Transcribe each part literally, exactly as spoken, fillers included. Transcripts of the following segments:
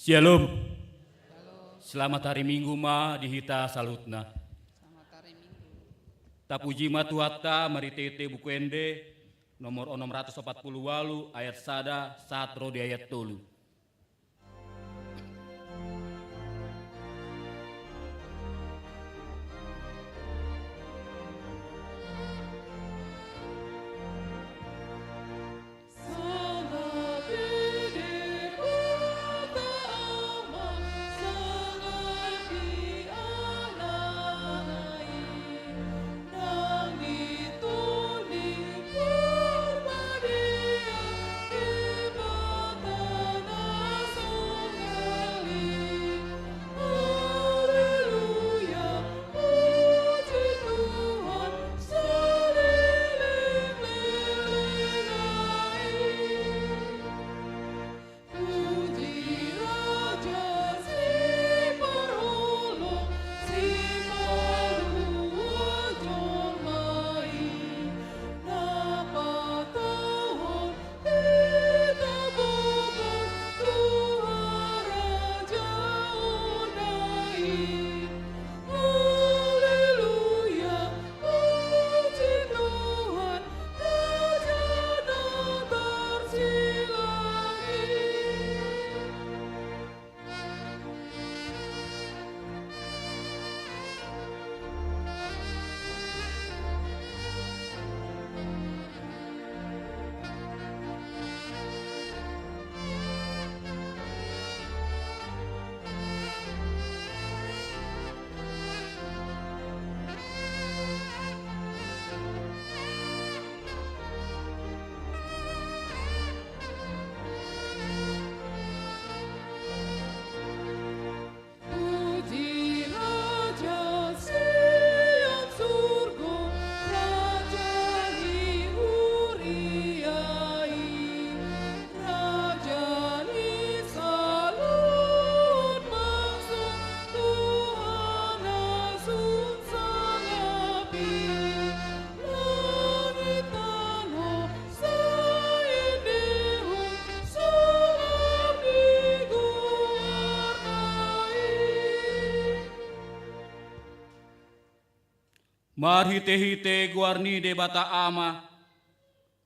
Shalom. Selamat hari Minggu ma di hita saluhutna. Selamat hari Minggu. Tapuji ma Tuhanta marhitehite Buku Ende nomor onom ratus opat pulu ualu, ayat sada sahat ro di ayat tolu. Marhitehite goar ni Debata Ama,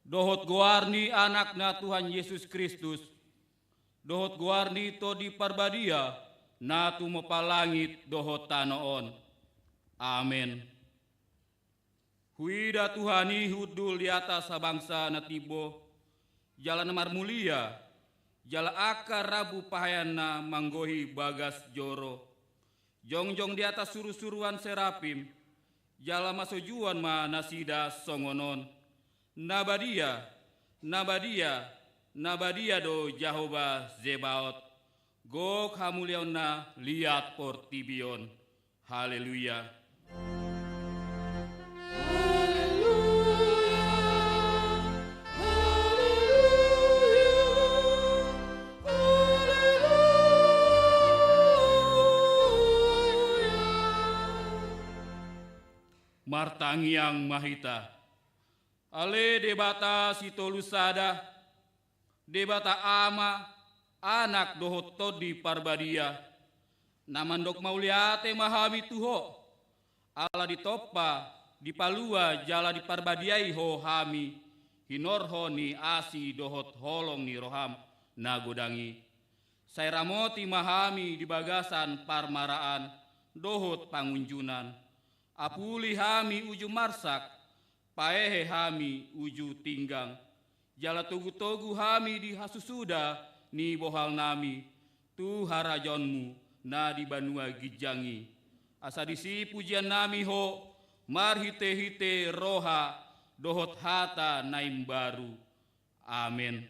dohot goar ni Anakna Tuhan Jesus Kristus, dohot goar ni Tondi Parbadia, na tumompa langit dohot tano on. Amen. Huida Tuhan i hundul di atas habangsa na timbo, jala na marmulia, jala angka rambu paheanna manggohi bagas joro. Jongjong di atas surusuruan serapim, jala masojuon ma nasida songon on: Na badia, na badia, na badia do Jahowa Zebaot, gok hamuliaonna liat portibi on. Haleluya. Haleluya, haleluya, haleluya. Martangiang ma hita. Ale Debata Sitolu Sada, Debata Ama, Anak dohot Tondi Parbadia, na mandok mauliate ma hami tu Ho, ala ditompa, dipalua jala diparbadiai Ho hami, hinorhon ni asi dohot holong ni roham na godang i. Sai ramoti ma hami di bagasan parmaraan dohot pangunjunan. Apuli hami uju marsak, paehe hami uju tinggang, jala togutogu hami di hasusuda ni bohalnami tu harajaonmu na di banua ginjang i. Asa disi pujiannami Ho marhitehite roha dohot hata na imbaru. Amen.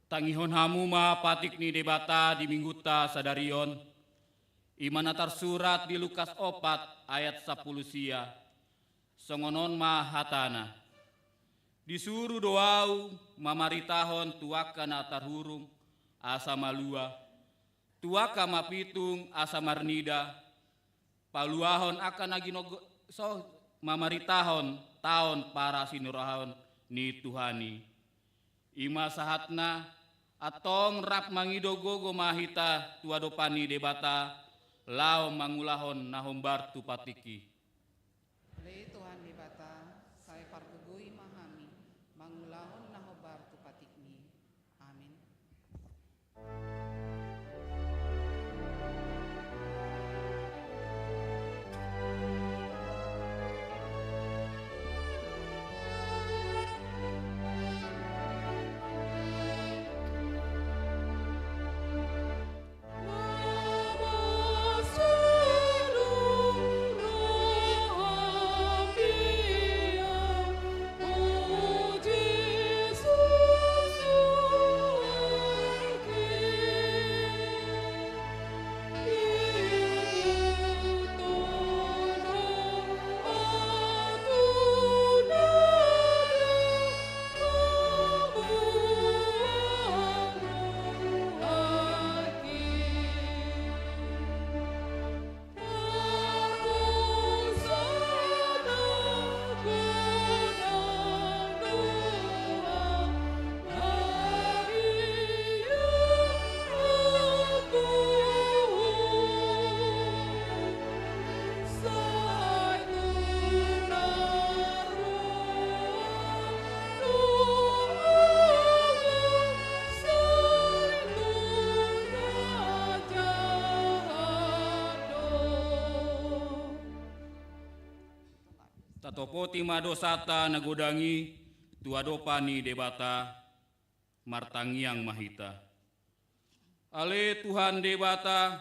Tangihon hamu ma patik ni Debata di minggunta sadari on, i ma na tarsurat di Lukas opat ayat sampulu sia. Songon on ma hatana: Disuru do ahu mamaritahon tu angka na tarhurung asa malua, tu angka mapitung asa marnida, paluahon angka na ginogo-, so, mamaritahon taon parasinirohaon ni Tuhan i. I ma sahatna, antong rap mangido gogo ma hita tu adopan ni Debata, laho mangulahon na hombar tu patik i. Ale Tuhan Debata, sai pargogoi ma hami mangulahon na hombar tu patikmi. Amin. Tatopoti ma dosanta na godang i tu adopan ni Debata. Martangiang ma hita. Ale Tuhan Debata,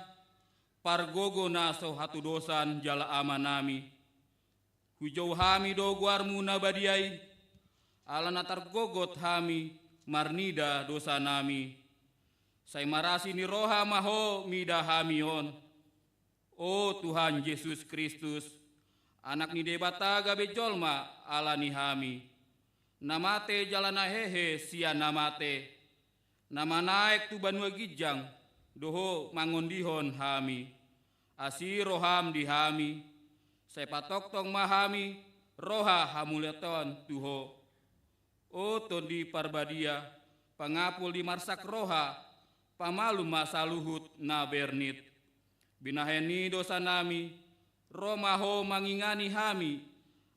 pargogo na so hatudosan jala Amanami, hujou hami do goarmu na badia i, ala na targogot hami marnida dosanami. Sai marasi ni roha ma Ho mida hami on. O Tuhan Jesus Kristus, Anak ni Debata gabe jolma ala ni hami, na mate jala na hehe sian na mate, na manaek tu banua ginjang, do Ho mangondihon hami. Asi roham di hami, sai patongtong ma hami roha hamuliateon tu Ho. O Tondi Parbadia, pangapul di marsak roha, pamalum ma saluhut na bernit. Binahen ni dosanami, ro ma Ho mangingani hami,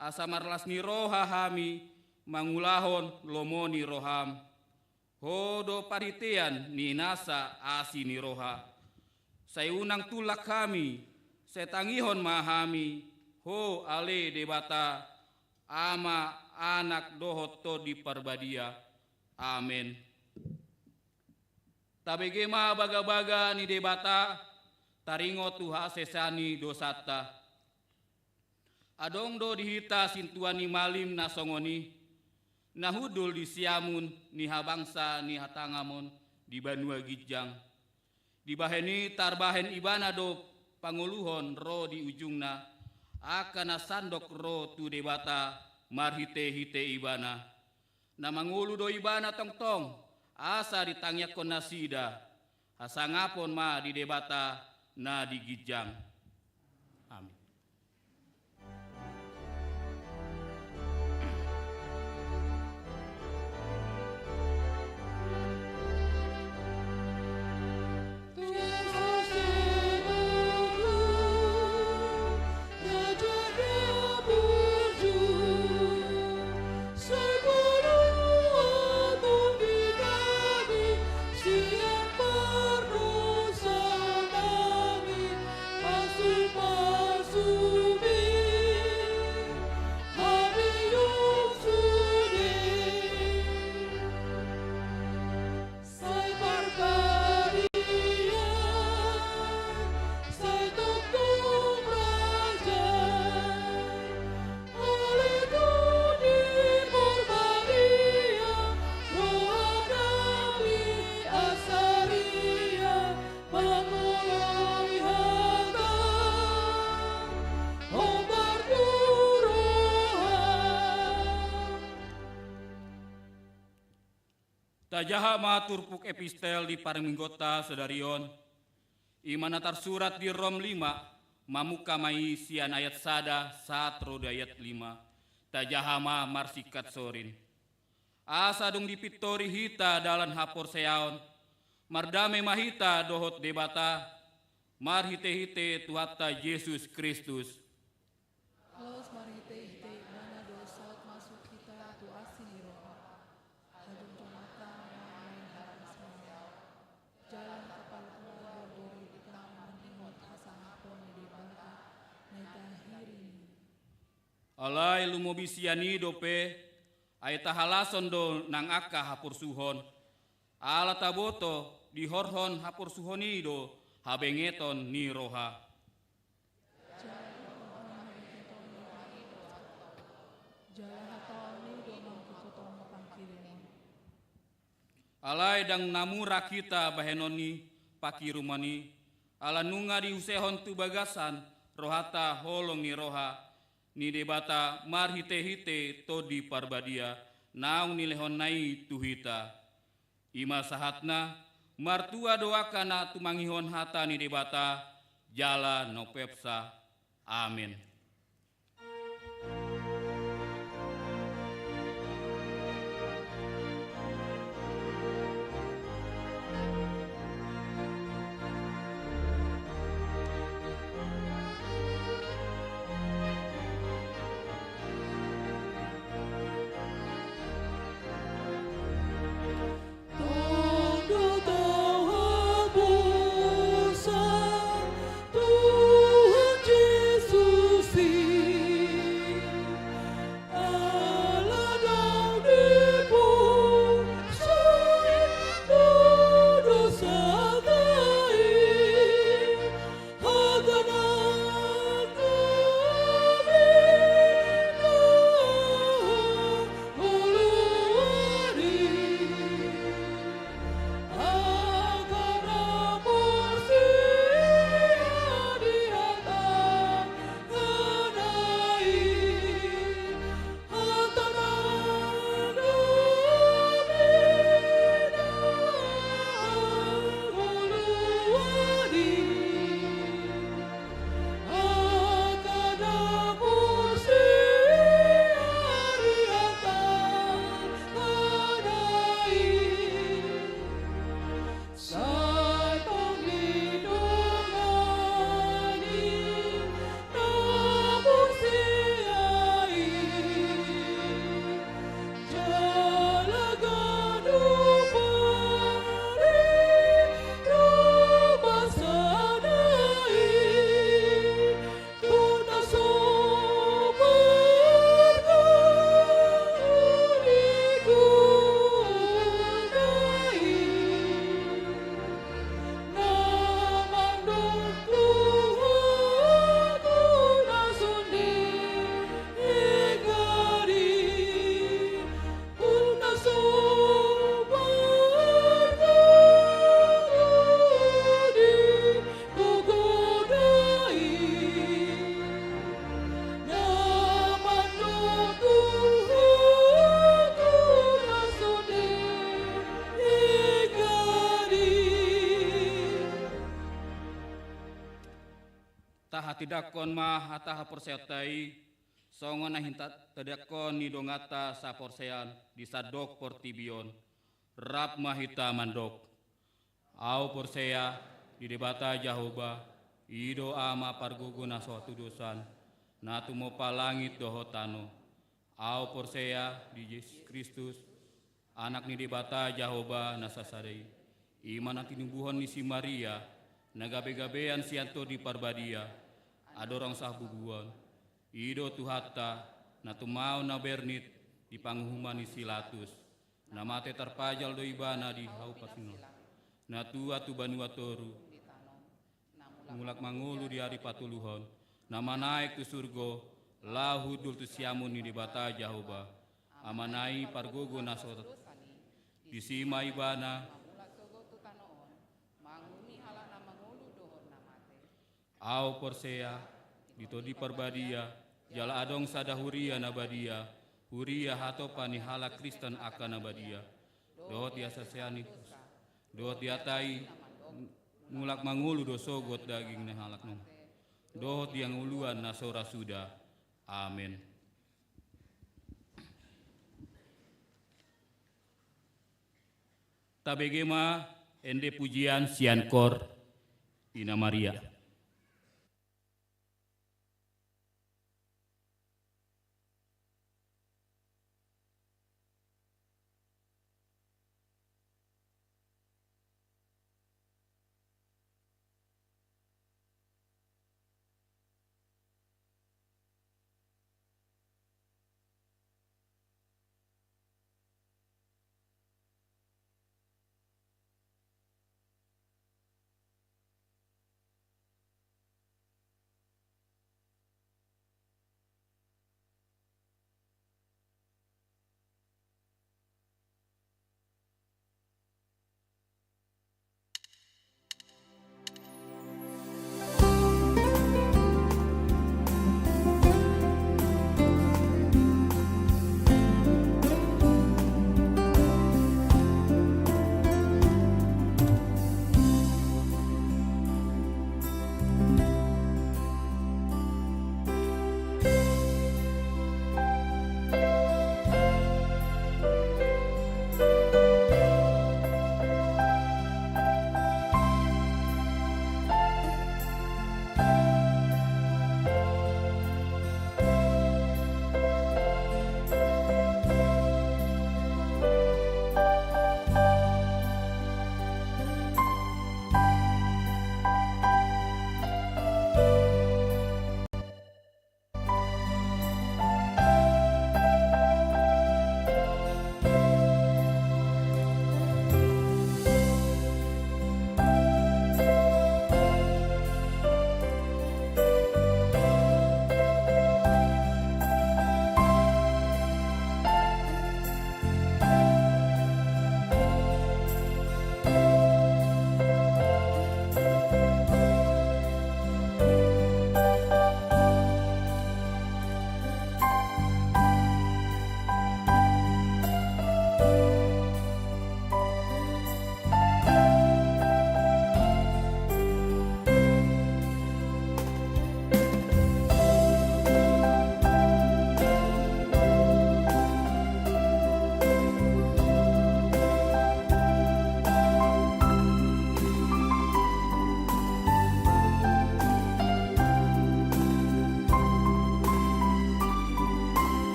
asa marlas ni roha hami mangulahon lomo ni roham. Ho do parhitean ni nasa asi ni roha. Sai unang tulak hami, sai tangihon ma hami Ho ale Debata, Ama, Anak dohot Tondi Parbadia. Amen. Tabege ma bagabaga ni Debata, taringot tu hasesaan ni dosanta. Adong do di hita sintua ni malim na songon i, na hundul di siamun ni habangsa ni hatangamon di banua ginjang. Dibahen i tarbahen ibana do pangoluhon ro di ujungna, angka na sandok ro tu Debata marhitehite ibana. Na mangolu do ibana tongtong, asa ditangiangkon nasida, hasangapon ma di Debata na di ginjang. Amin. Tajaha ma turpuk epistel di parmingguonta sadari on, i ma na tarsurat di Rom lima, mamungka ma i sian ayat sada sahat ro di ayat lima. Tajaha ma marsingkat sorin. Asa dung dipintori hita dalan haporseaon, mardame ma hita dohot Debata, marhitehite Tuhanta Jesus Kristus. Laos marhitehite Ibana do saut masuk hita tu asi ni roha. Hajongjongan ma i haragas mamiao. Jala na tapalua do hita mandingot hasangapon ni Debata na i tahirim i. Alai lumobi sian i dope, ai tahalashon do nang angka haporsuhon. Ala taboto, dihorhon haporsuhon i do habengeton ni roha. Jala hataon i do manggihuthon pangkirimon. Alai ndang na mura hita bahenon ni pangkirimon i, ala nunga diusehon tu bagasan rohanta holong ni roha ni Debata marhitehite Tondi Parbadia naung nilehonna i tu hita. I ma sahatna, martua do angka na tumangihon hata ni Debata, jala na umpeopsa. Amen. Tahatindangkon ma hata haporseaonta i, songon na hinatindangkon ni donganta saporseaon di sandok portibi on. Rap ma hita mandok. Ahu porsea di Debata Jahowa, i do Ama pargogo na so hatudosan, na tumompa langit dohot tano. Ahu porsea di Jesus Kristus, Anak ni Debata Jahowa na sasada i. I ma na tinubuhon ni si Maria, na gabegabean sian Tondi Parbadia, andorang so habubuhon. I do Tuhanta, na tumaon na bernit di panguhuman ni si Latus. Na mate tarpajal do Ibana di hau parsingon. Na tua tu banua toru. Mulak mangolu di ari patoluhon. Na manaek tu surgo, laho hundul tu siamun ni Debata Jahowa. Amana i pargogo na so hatudosan i. Disi ma Ibana. Ahu porsea di Tondi Parbadia, jala adong sada huria na badia, huria hatopan ni halak Kristen angka na badia. dohot di hasasean ni dosa, dohot di hata i mulak mangolu do sogot daging ni halak on, dohot di hangoluan na so ra suda. Amen. Tabege ma ende pujian sian kor Ina Maria.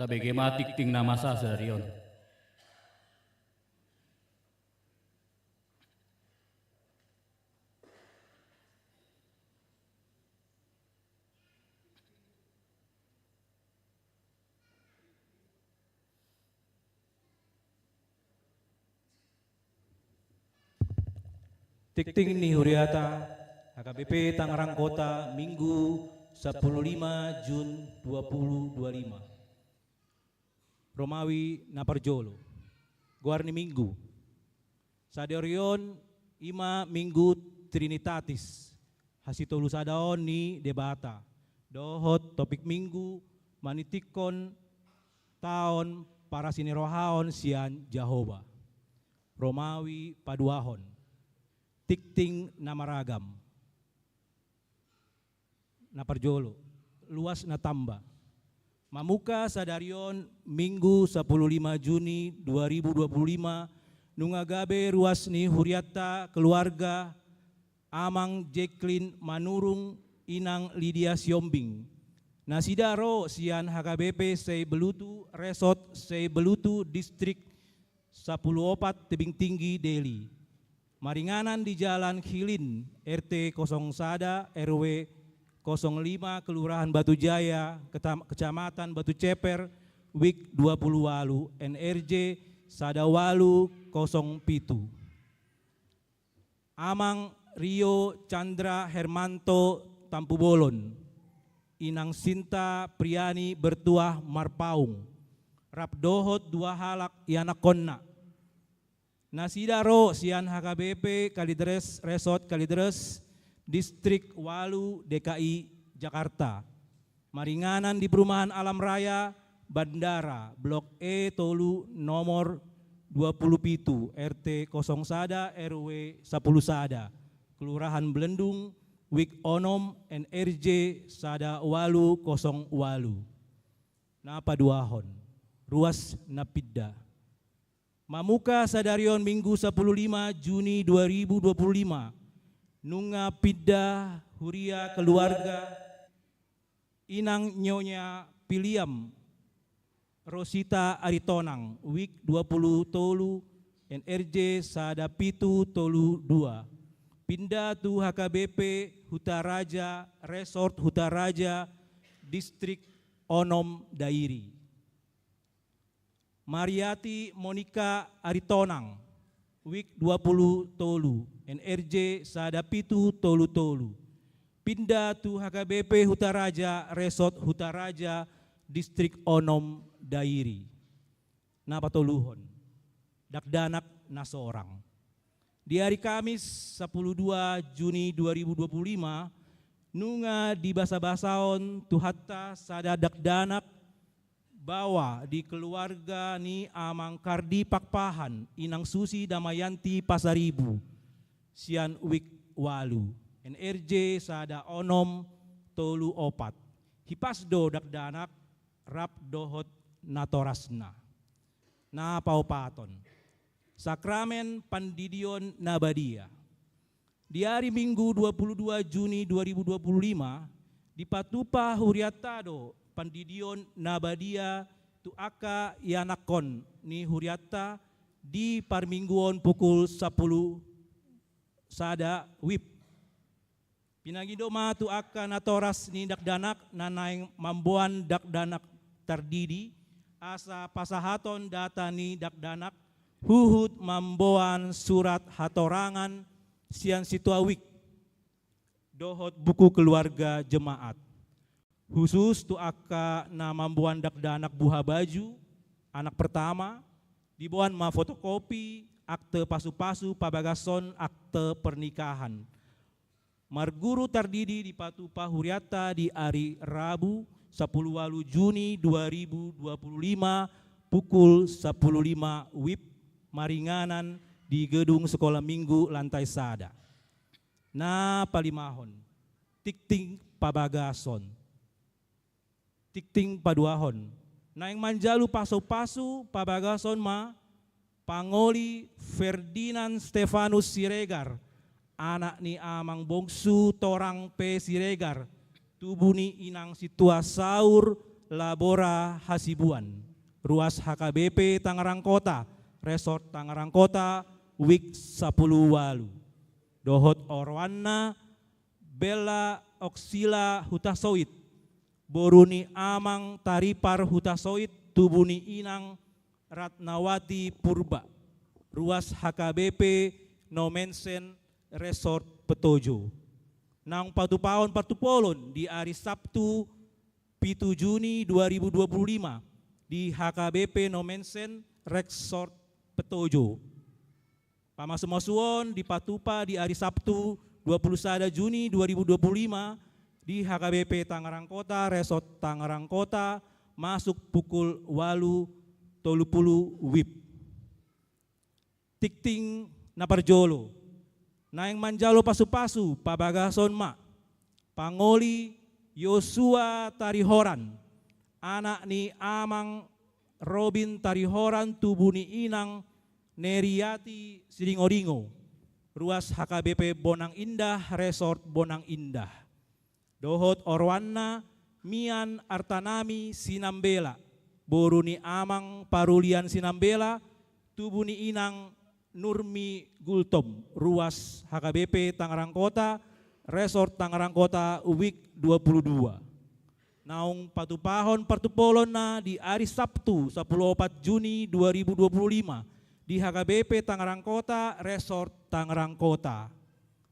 Tabege ma tingting na masa sadari on. Tingting ni huriata, H K B P Tangerang Kota, Minggu, sapuluh lima Jun dua puluh dua lima. Romawi na parjolo. Goar ni Minggu sadari on i ma Minggu Trinitatis, hasitolusadaon ni Debata, dohot topik Minggu manitikkon taon parasinirohaon sian Jahowa. Romawi paduahon. Tingting na maragam. Na parjolo, luas na tamba. Mamungka sadari on Minggu sapuluh lima Juni dua ribu dua puluh lima, nunga gabe ruas ni hurianta keluarga Amang Jeklin Manurung, Inang Lidia Siombing. Nasida ro sian H K B P Seibelutu, Resort Seibelutu, Distrik sapuluh opat, Tebing Tinggi, Deli. Maringanan di Jalan Hilin, R T kosong sada, R W kosong lima, Kelurahan Batu Jaya, Ketam-, Kecamatan Batu Ceper, WIK dua puluh ualu, N R J sada ualu kosong pitu. Amang Rio Chandra Hermanto Tampubolon, Inang Sinta Priani Bertuah Marpaung, rap dohot dua halak ianakkonna. Nasida ro sian H K B P Kalideres, Resort Kalideres, Distrik ualu, D K I Jakarta. Maringanan di Perumahan Alam Raya Bandara, Blok E tolu, nomor dua puluh pitu, R T kosong sada, R W sapuluh sada, Kelurahan Belendung, WIK onom, N R J sada ualu kosong ualu. Na paduahon, ruas na pinda. Mamungka sadari on Minggu sapuluh lima Juni dua ribu dua puluh lima, nunga pinda huria keluarga Inang Nyonya Piliam Rosita Aritonang, WIK dua puluh tolu, N R J sada pitu tolu dua. Pinda tu H K B P Hutaraja, Resort Hutaraja, Distrik onom, Dairi. Mariati Monika Aritonang, WIK dua puluh tolu, N R J sada pitu tolu tolu. Pinda tu H K B P Hutaraja, Resort Hutaraja, Distrik onom, Dairi. Na patoluhon, dakdanak na sorang. Di ari Kamis sapuluh dua Juni dua ribu dua puluh lima, nunga dibasabasahon Tuhanta sada dakdanak baoa di keluarga ni Amang Kardi Pakpahan, Inang Susi Damayanti Pasaribu, sian WIK ualu, N R J sada onom tolu opat. Hipas do dakdanak rap dohot natorasna. Na paopaton, sakramen pandidion na badia. Di ari Minggu dua puluh dua Juni dua ribu dua puluh lima, dipatupa hurianta do pandidion na badia tu angka ianakhon ni hurianta di parmingguon pukul sapuluh sada WIB. Pinangido ma tu angka natoras ni dakdanak na naeng mamboan dakdanak tardidi, asa pasahaton data ni dakdanak huhut mamboan surat hatorangan sian situa WIB dohot buku keluarga jemaat. Husus tu angka na mamboan dakdanak buha baju anak pertama, diboan ma fotokopi, akte pasupasu pabagason akte pernikahan. Marguru tardidi dipatupa hurianta di ari Rabu, sapuluh ualu Juni dua ribu dua puluh lima, pukul sapuluh lima WIB, maringanan di gedung Sekolah Minggu lantai sada. Na palimahon, tingting pabagason. Tingting paduahon, naeng manjalo pasupasu pabagason ma pangoli Ferdinand Stefanus Siregar, anak ni amang bongsu Torang P Siregar, tubu ni inang sintua Saur Labora Hasibuan, ruas H K B P Tangerang Kota, Resort Tangerang Kota, wik sapuluh ualu. Dohot oroanna Bella Oksila Hutasoit, boru ni amang Taripar Hutasoit, tubu ni inang Ratnawati Purba, ruas H K B P Nomensen Resort Petojo. Naung patupahon partupolon di ari Sabtu pitu Juni dua ribu dua puluh lima di H K B P Nomensen Resort Petojo. Pamasumasuon dipatupa di ari Sabtu dua puluh sada Juni dua ribu dua puluh lima di H K B P Tangerang Kota, Resort Tangerang Kota, masuk pukul ualu tolu pulu wib. Tingting na parjolo, naeng manjalo pasupasu pabagason ma pangoli Yosua Tarihoran, anak ni amang Robin Tarihoran, tubu ni inang Neriati Siringoringo, ruas H K B P Bonang Indah, Resort Bonang Indah. Dohot oroanna Mian Artanami Sinambela, boru ni amang Parulian Sinambela, tubu ni inang Nurmi Gultom, ruas H K B P Tangerang Kota, Resort Tangerang Kota, wik dua puluh dua. Naung patupahon partupolonna di ari Sabtu sapuluh opat Juni dua ribu dua puluh lima di H K B P Tangerang Kota, Resort Tangerang Kota.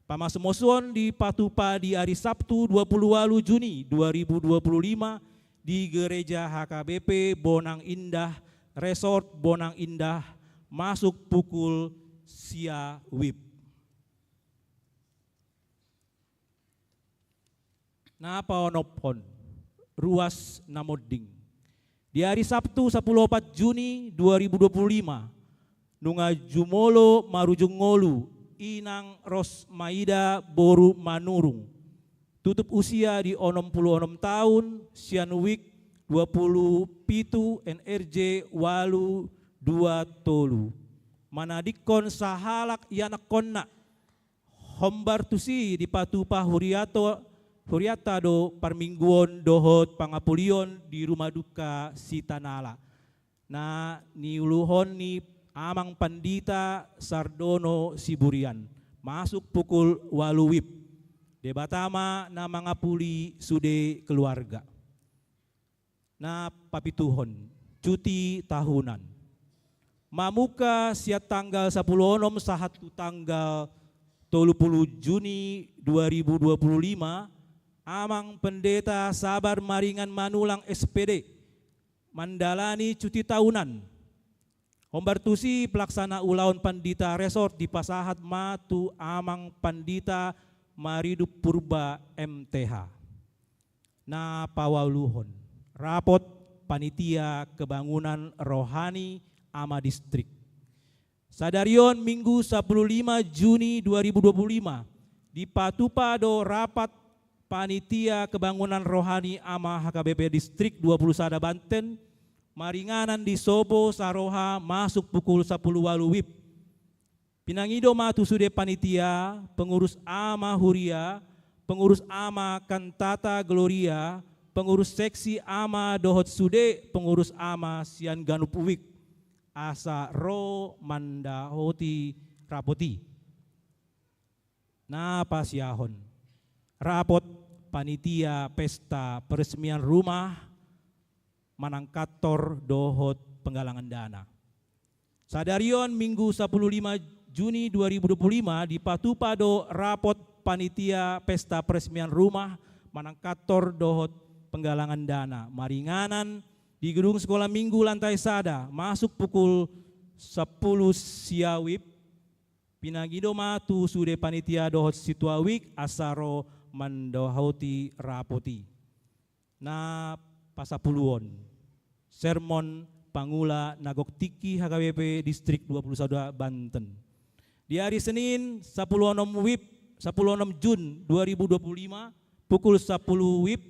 Pamasumasuon dipatupa di ari Sabtu dua puluh ualu Juni dua ribu dua puluh lima di Gereja H K B P Bonang Indah, Resort Bonang Indah, masuk pukul sia wib. Na paonomhon, ruas na monding. Di ari Sabtu sapuluh opat Juni dua ribu dua puluh lima, nunga jumolo marujung ngolu inang Rosmaida boru Manurung, tutup usia di onom pulu onom taon, sian wik dua pulu pitu, N R J ualu dua tolu, manadingkon sahalak ianakkonna. Hombar tusi dipatupa huriato, hurianta do parmingguon dohot pangapulion di Rumah Duka Sitanala, na niuluhon ni Amang Pandita Sardono Siburian, masuk pukul ualu wib. Debata ma na mangapuli sude keluarga. Na papituhon, cuti tahunan. Mamungka sian tanggal sapuluh onom sahat tu tanggal tolu pulu Juni dua ribu dua puluh lima, Amang Pendeta Sabar Maringan Manulang S P D mandalani cuti tahunan. Hombar tusi pelaksana ulaon pandita resort dipasahat ma tu Amang Pandita Maridup Purba M T H. Na paualuhon, rapot panitia kebangunan rohani ama distrik. Sadari on Minggu sapuluh lima Juni dua ribu dua puluh lima, dipatupa do rapat panitia kebangunan rohani ama H K B P Distrik dua puluh sada Banten, maringanan di Sopo Saroha masuk pukul sapuluh ualu wib. Pinangido ma tu sude panitia, pengurus ama huria, pengurus ama kantata gloria, pengurus seksi ama dohot sude pengurus ama sian ganup wik, asa ro mandaoti rapot i. Na pasiahon, rapot panitia pesta peresmian rumah manang kantor dohot penggalangan dana. Sadari on Minggu sapuluh lima Juni dua ribu dua puluh lima dipatupa do rapot panitia pesta peresmian rumah manang kantor dohot penggalangan dana maringanan di gedung sekolah minggu lantai sada masuk pukul sapuluh sia wib. Pinangido ma tu sude panitia dohot situa wik asa ro mandaoti rapot i. Na pasapuluhon, sermon pangula na gok tingki H K B P Distrik dua puluh sada Banten. Di ari Senin sapuluh onom wib, sapuluh onom Jun dua ribu dua puluh lima, pukul sapuluh wib,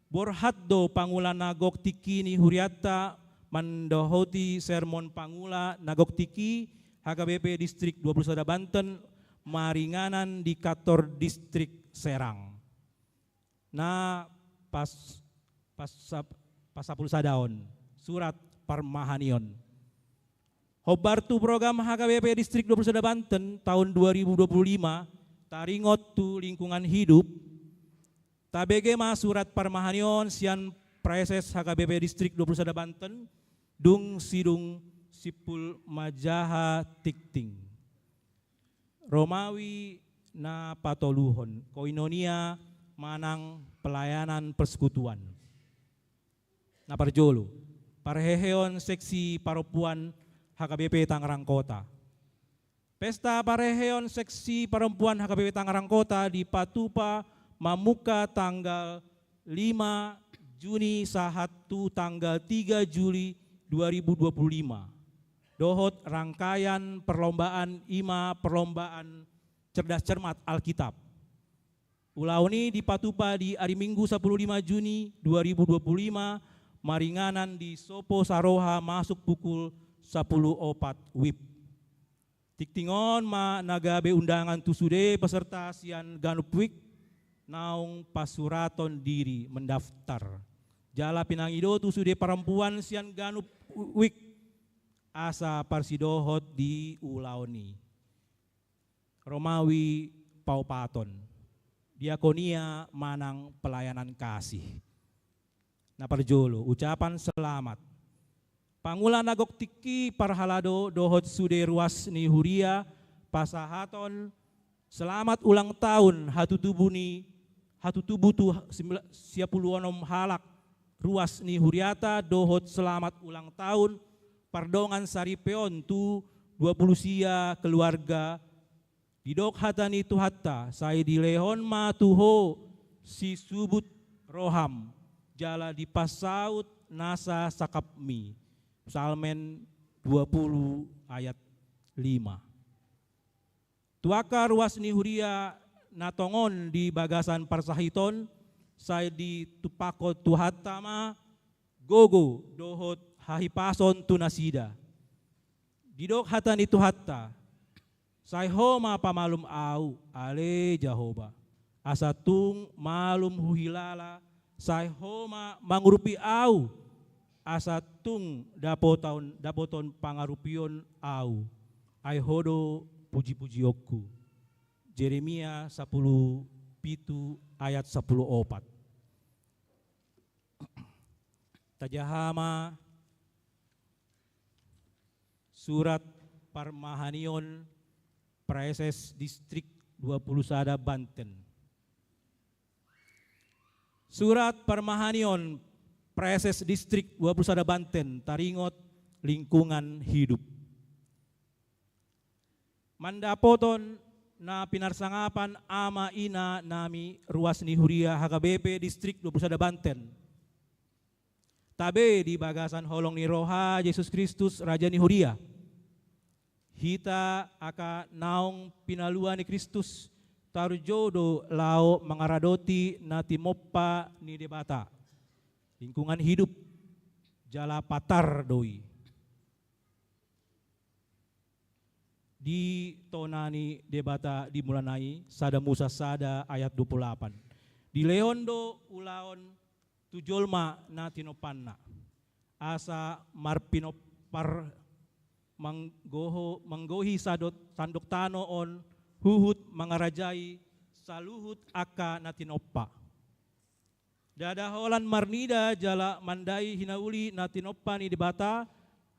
borhat do pangula na gok tingki ni hurianta mandaoti sermon pangula na gok tingki H K B P Distrik dua puluh sada Banten maringanan di kantor Distrik Serang. Na pas, pas, Pasapul sadaon, surat parmahanion. Hombar tu program H K B P Distrik dua puluh sada Banten tahun dua ribu dua puluh lima, taringot tu lingkungan hidup, tabege ma surat parmahanion sian Praeses H K B P Distrik dua puluh sada Banten, dung sidung simpul manjaha tingting. Romawi na patoluhon, koinonia manang pelayanan persekutuan. Na parjolo, parheheon seksi parompuan H K B P Tangerang Kota. Pesta parheheon seksi parompuan H K B P Tangerang Kota dipatupa mamungka tanggal lima Juni sahat tu tanggal tiga Juli dua ribu dua puluh lima. Dohot rangkaian perlombaan, ima perlombaan cerdas cermat Alkitab. Ulaon i dipatupa di ari Minggu sapuluh lima Juni dua ribu dua puluh lima, maringanan di Sopo Saroha masuk pukul sapuluh opat wib. Tingting on ma na gabe undangan tu sude peserta sian ganup wijk naung pasuraton diri, mendaftar. Jala pinangido tu sude parompuan sian ganup wijk asa parsidohot di ulaon i. Romawi paopaton, diakonia manang pelayanan kasih. Na parjolo, ucapan selamat. Pangula na gok tingki, parhalado dohot sude ruas ni huria pasahaton selamat ulang tahun hatutubu ni, hatutubu tu sembilan, sia pulu onom halak ruas ni huriata, dohot selamat ulang tahun pardongan saripe on tu dua pulu sia keluarga. Didok hata ni Tuhanta, sai dilehon ma tu ho sisubut roham, jala dipasaut nasa sangkapmi. Psalmen dua pulu ayat lima. Tu angka ruas ni huria na tongon di bagasan parsahiton, sai ditumpakkon Tuhanta ma gogo dohot hahipason tu nasida. Didok hata ni Tuhanta, sai ho ma pamalum ahu, ale Jahowa, asa tung malum huhilala, sai ho ma mangurupi ahu, asa tung dapoton, dapoton pangarupion ahu, ai ho do pujipujionku. Jeremia sapuluh pitu ayat sapuluh opat. Tajaha ma surat parmahanion Praeses Distrik dua pulu sada Banten. Surat parmahanion Praeses Distrik dua pulu sada Banten, taringot lingkungan hidup. Mandapothon na pinarsangapan ama ina nami ruas ni huria H K B P Distrik dua pulu sada Banten. Tabe di bagasan holong ni roha Jesus Kristus, Raja ni huria. Hita angka naung pinalua ni Kristus, tarjou do laho mangaradoti na timompa ni Debata. Lingkungan hidup, jala patar do i. Di tona ni Debata di mulana i, sada Musa sada ayat dua pulu lapan. Dilehon do ulaon tu jolma na tinompanna, asa marpinompar manggoho, manggohi sadot, sandok tano on huhut mangarajai saluhut angka na tinompa. Ndada holan marnida jala mandai hinauli na tinompa ni Debata,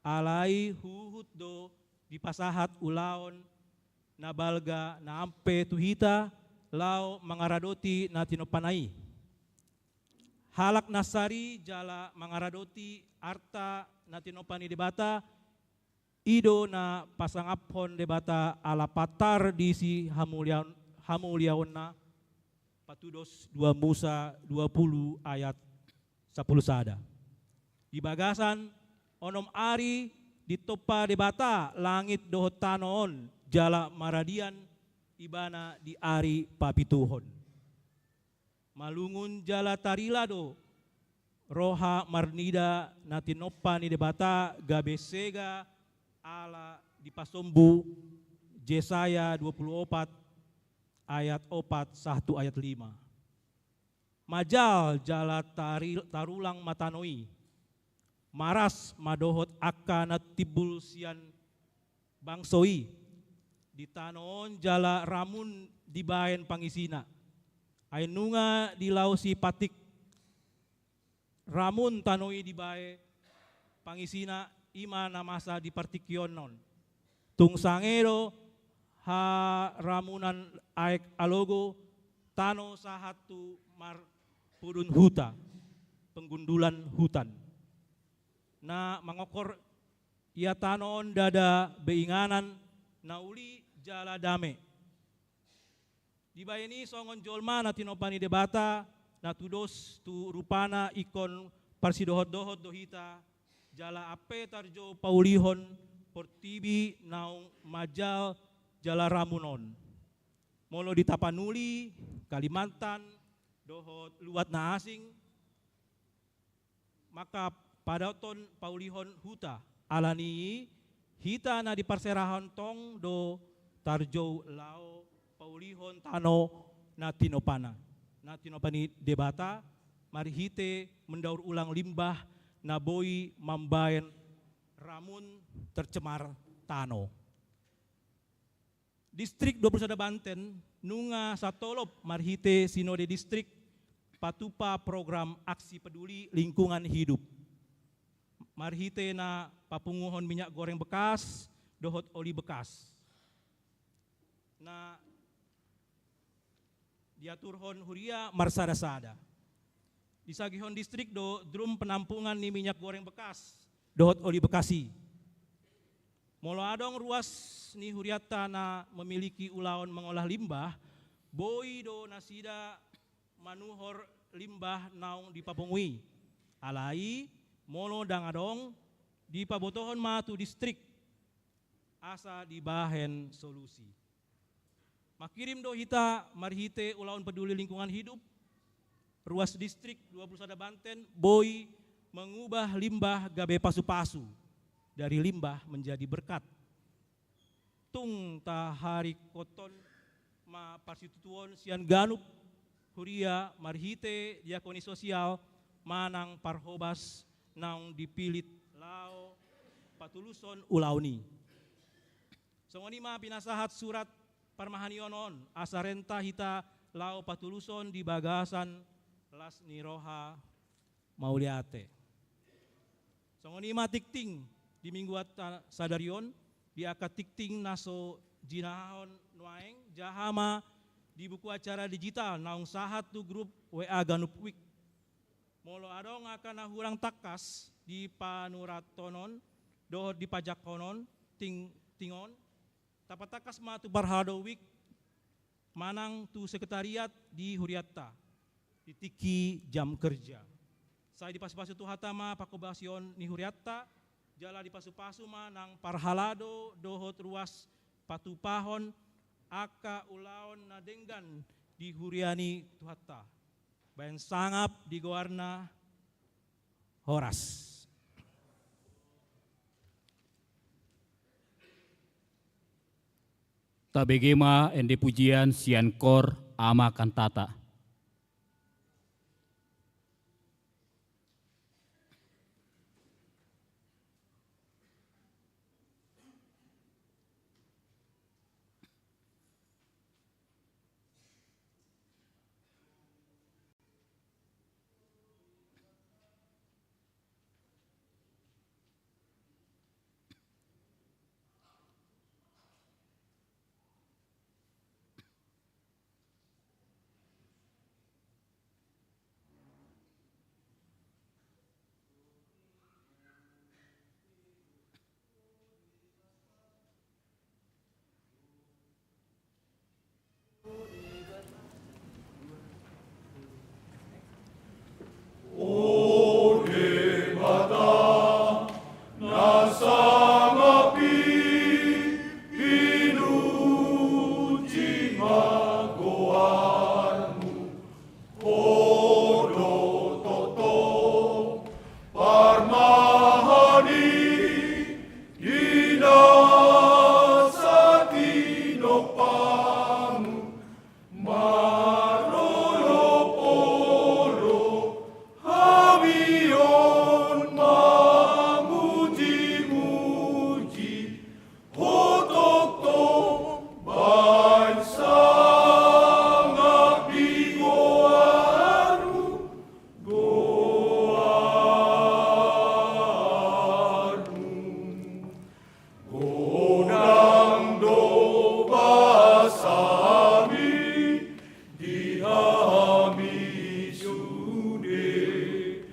alai huhut do dipasahat ulaon na balga na ampe tu hita laho mangaradoti na tinompana i. Halak na sari jala mangaradoti arta na tinompa ni Debata, i do na pasangaphon Debata ala patar disi hamuliaon, hamuliaonna, patudos dua Musa dua pulu ayat sapulu sada. Di bagasan onom ari ditompa Debata langit dohot tano on, jala maradian Ibana di ari papituhon. Malungun jala tarila do roha marnida na tinompa ni Debata gabe sega, ala dipasombu Jesaya dua pulu opat ayat opat sahat tu ayat lima. Majal jala tari-, tarulang ma tano i, Maras ma dohot angka na timbul sian bangso i di tano on jala ramun dibaen pangisina. Ai nunga dilaosi patik ramun tano i dibaen pangisina, i ma na masa di partingkian on. Tung sange do haramunan aek alogo tano sahat tu marpudun huta, penggundulan hutan. Na mangokkor ia tano on ndada be inganan na uli jala dame. Dibaen i songon jolma na tinopa ni Debata, na tudos tu rupana ingkon parsidohot-dohot do hita, jala ampe tarjou paulihon portibi naung manjal jala ramun on. Molo di Tapanuli, Kalimantan, dohot luat na asing, maka padaothon paulihon huta. Alani i hita na di parserahon tong do tarjou laho paulihon tano na tinopana, na tinopa ni Debata, marhite mendaur ulang limbah na boi mambaen ramun tercemar tano. Distrik dua puluh sada Banten nunga satolop marhite Sinode Distrik patupa program aksi peduli lingkungan hidup. Marhite na papunguhon minyak goreng bekas dohot oli bekas na diaturhon huria marsada-sada. Disagihon distrik do drum penampungan ni minyak goreng bekas dohot oli bekas i. Molo adong ruas ni hurianta na memiliki ulaon mengolah limbah, boi do nasida manuhor limbah naung dipapungu i. Alai, molo ndang adong, dipabotohon ma tu distrik asa dibahen solusi. Mangkirim do hita marhite ulaon peduli lingkungan hidup, ruas distrik dua puluh sada Banten boi mengubah limbah gabe pasu-pasu, dari limbah menjadi berkat. Tung taharingkothon ma parsitutuon sian ganup huria marhite diakoni sosial manang parhobas naung dipilit laho patulushon ulaon i. Songon i ma pinasahat surat parmahanion on, asa renta hita laho patulushon di bagasan las ni roha mauliate. Songon i ma tingting di mingguanta sadari on, di angka tingting na so jinahahon nuaeng, jaha ma di buku acara digital naung sahat tu grup W A Ganup Week. Molo adong angka na hurang tangkas di panurathon on dohot di pajakhonon tingting on, tapatangkas ma tu parhalado Week manang tu sekretariat di hurianta di tingki jam kerja. Sai dipasu-pasu Tuhanta ma panghobasion ni hurianta, jala dipasu-pasu ma nang parhalado dohot ruas patupahon angka ulaon na denggan di huria ni Tuhanta. Baen sangap di goarna. Horas. Tabege ma ende pujian sian kor Ama Kantata. Sami di hami sude,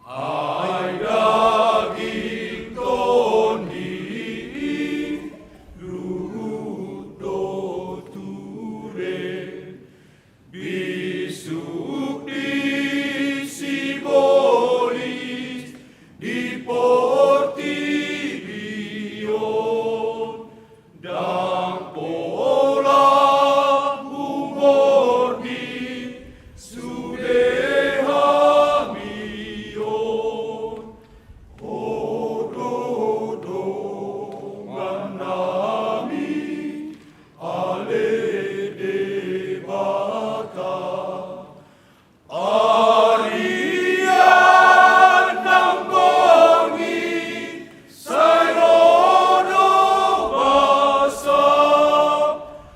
ai daging tondi i luhut do ture. Bisuk di sibolis di portibi on, ndang pola humordi sude hami on. Ho do dongannami, ale Debata. Arian nang bongi, sai ro do basa,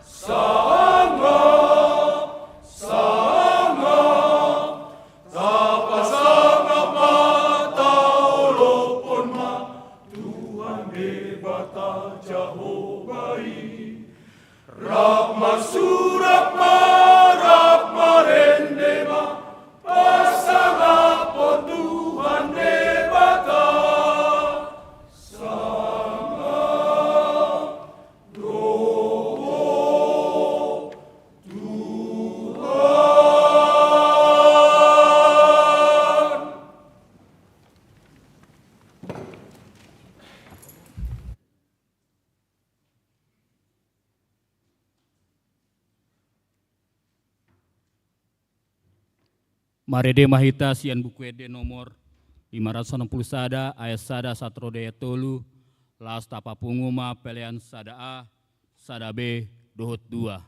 sangap, sangap, tapasangap ma, taolophon ma Tuhan Debata Jahowa i. Rap marsurak ma, rap marende ma, pasangaphon Tuhan Debata. Sangap do Tuhan. Marende ma hita sian Buku Ende nomor lima ratus onom pulu sada, ayat sada sahat ro di ayat tolu. Laos tapapungu ma pelean sada A, sada B dohot dua.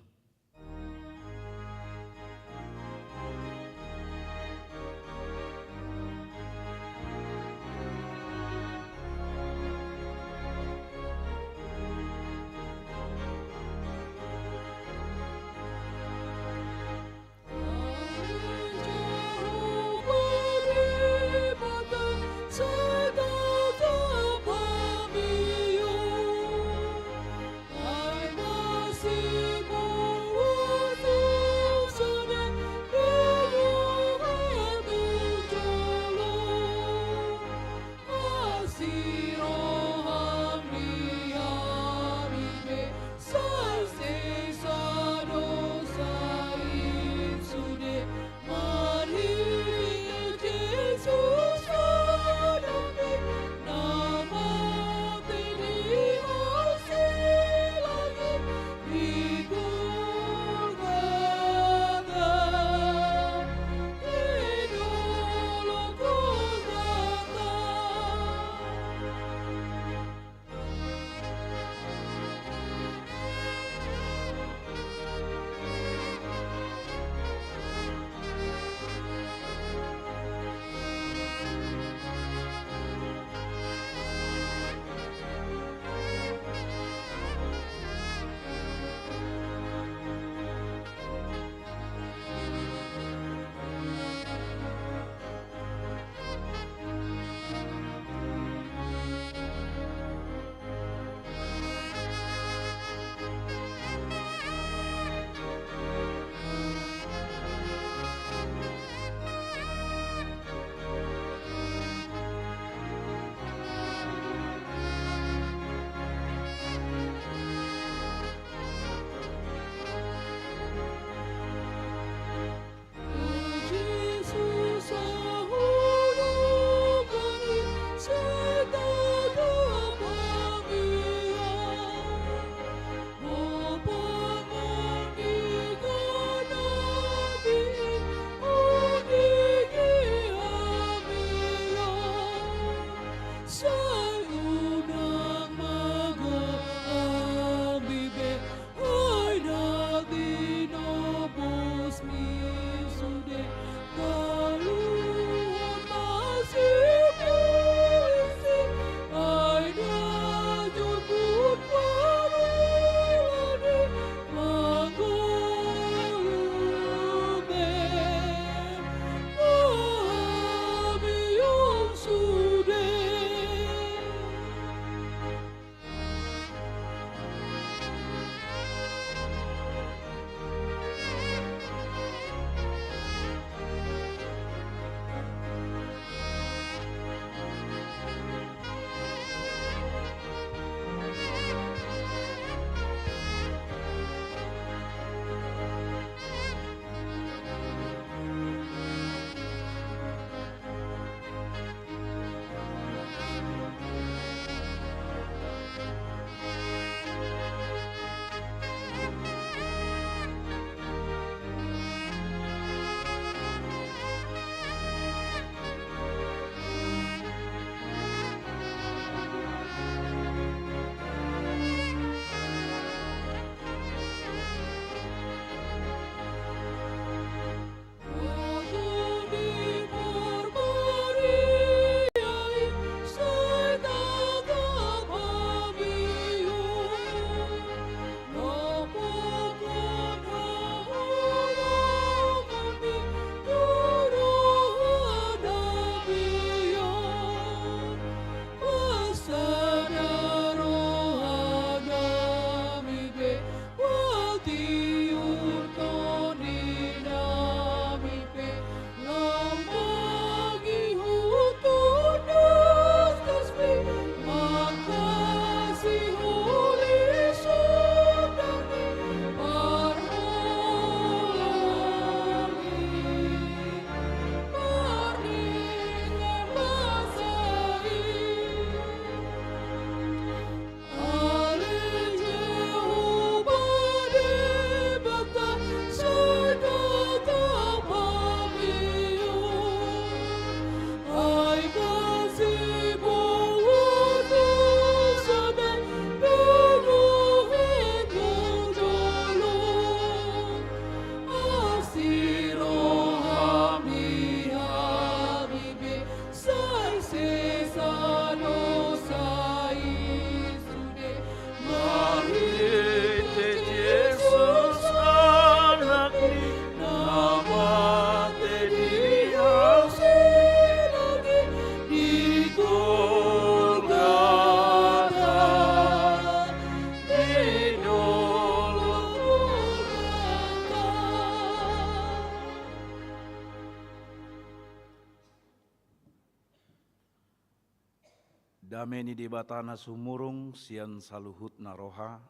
Dame ni Debata na sumurung sian saluhutna roha,